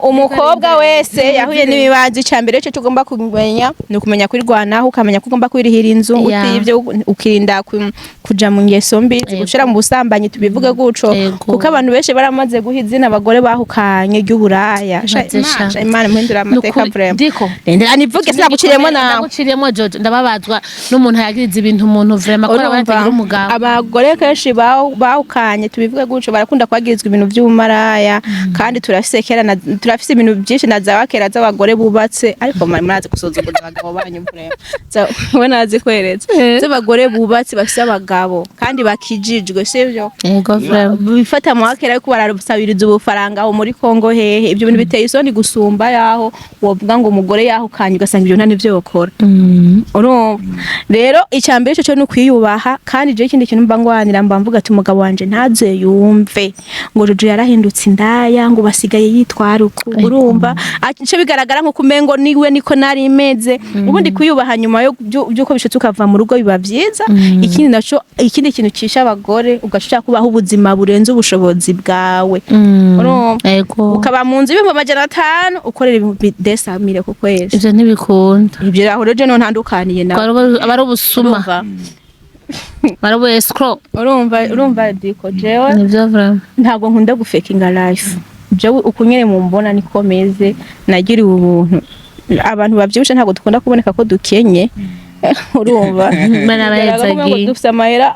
Umukobwa wese yahuye n'ibibazo, icya mbere cyo tugomba kumenya ni ukumenya kwirwanaho, ukamenya ko ugomba kwirihira inzu, Yeah. utivye ukirinda kuja mu ngeso mbi gushira mu busambanyi, tubivuge guco. Yego. Kuko abantu benshi baramaze guha izina abagore bahukanye ry'uburaya. Sha, Ibaze sha. Imana, sha, Imana muhindura amateka. Nukuri, Vraiment. Diko. Rindira nivuge, sinaguciriyemo nawe. Ndaguciriyemo Jojo, ndababazwa n'umuntu yagiriza ibintu umuntu, vraiment, ko Urumva, abana atagira umugabo. Abagore kenshi bahukanye, tubivuge gutyo, barakunda kwagirizwa ibintu by'ubumaraya, kandi turafise kera turafise ibintu byinshi na za kera z'abagore bubatse, ariko murazi gusuzugura abagabo banyu vraiment. We nazi kweretse z'abagore bubatse bafise abagabo kandi bakijijwe, sivyo? Yego, vraiment. Bifata mu wakera ariko barasabiriza ubufaranga aho muri Kongo hehe. Ibyo bintu biteye isoni gusumba yaho wovuga ngo umugore yahukanye, ugasanga ibyo nta nivyo yokora. Urumva rero, icya mbere cyo ni ukwiyubaha. Kandi je ikindi kintu mba ngwanira, mba mvuga ati umugabo wanje ntaze yumve ngo Jojo yarahindutse indaya, ngo basigaye yitwara uku. Urumva, ico bigaragara nko kumengo niwe niko nari meze ubundi. Kwiyubaha nyuma yo byuko bishitse ukava mu rugo biba vyiza. Ikindi naco, ikindi kintu cisha abagore, ugashaka kubaho ubuzima burenze ubushobozi bwawe. Urumva? Yego. Ukaba mu nzu 500,000, ukorera 200,000 ku kwezi. Ivyo ntibikunda. Ibyo aho rero no ntandukaniye nawe. Aba ari ubusuma. Urumva? Aba ari ubu escroc. Urumva Diko, jewe Nivyo, vraiment. ntabwo nkunda gufekinga life. Jewe uko nyene mumbona niko meze, nagiriwe ubuntu. Abantu bavyibushe ntabwo dukunda kuboneka ko dukenye, urumva? Imana Bigaragara ko umengo arabahezagiye. dufise amahera.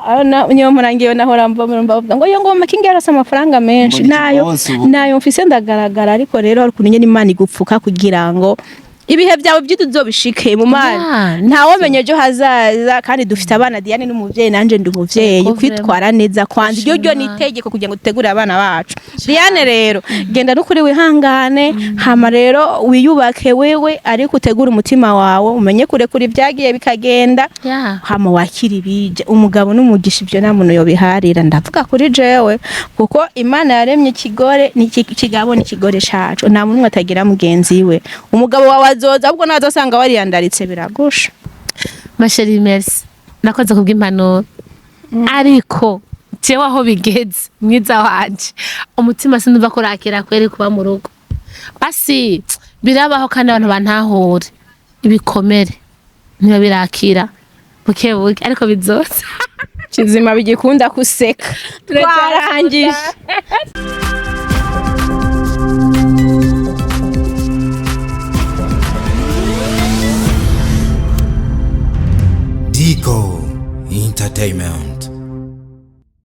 Niyo murangiye nahora mva murumva bavuga ngo yo ngo Makingi yarose amafaranga menshi. Ngo ni Nayo bose ubu. nayo mfise, ndagaragara. Ariko rero hari ukuntu nyene Imana igupfuka kugira ngo Ibihe byawe by'utuzobishike mu Mana. Yeah, Ntawamenye ejo hazaza, kandi dufite abana. Diane n'umuvyeyi, nanje ndi umuvyeyi. Yego, Kwitwara neza kwanza iryo ryo ni Shima. itegeko kugira ngo dutegure abana bacu. Diane rero, genda n'ukuri wihangane, hama rero wiyubake wewe, ariko utegure umutima wawe, umenye kurekura ibyagiye bikagenda, hama wakira ibije. Umugabo n'umugisha, ibyo nta muntu yobiharira. Ndavuga kuri jewe, kuko Imana yaremye ikigore n'ikigabo n'ikigore cacu. Nta muntu umwe atagira mugenzi we. Umugabo wawe azoza, ahubwo nawe azosanga wariyandaritse biragusha. Ma chérie, merci, nakoze kubw'impanuro, ariko jewe aho bigeze, mwiza wanje, umutima sinumva ko urakira kweri kuba mu rugo. Basi birabaho, kandi abantu bantahure, ibikomere niba birakira buke buke, ariko bizoza. Kizima bigikunda kuseka, twarangije.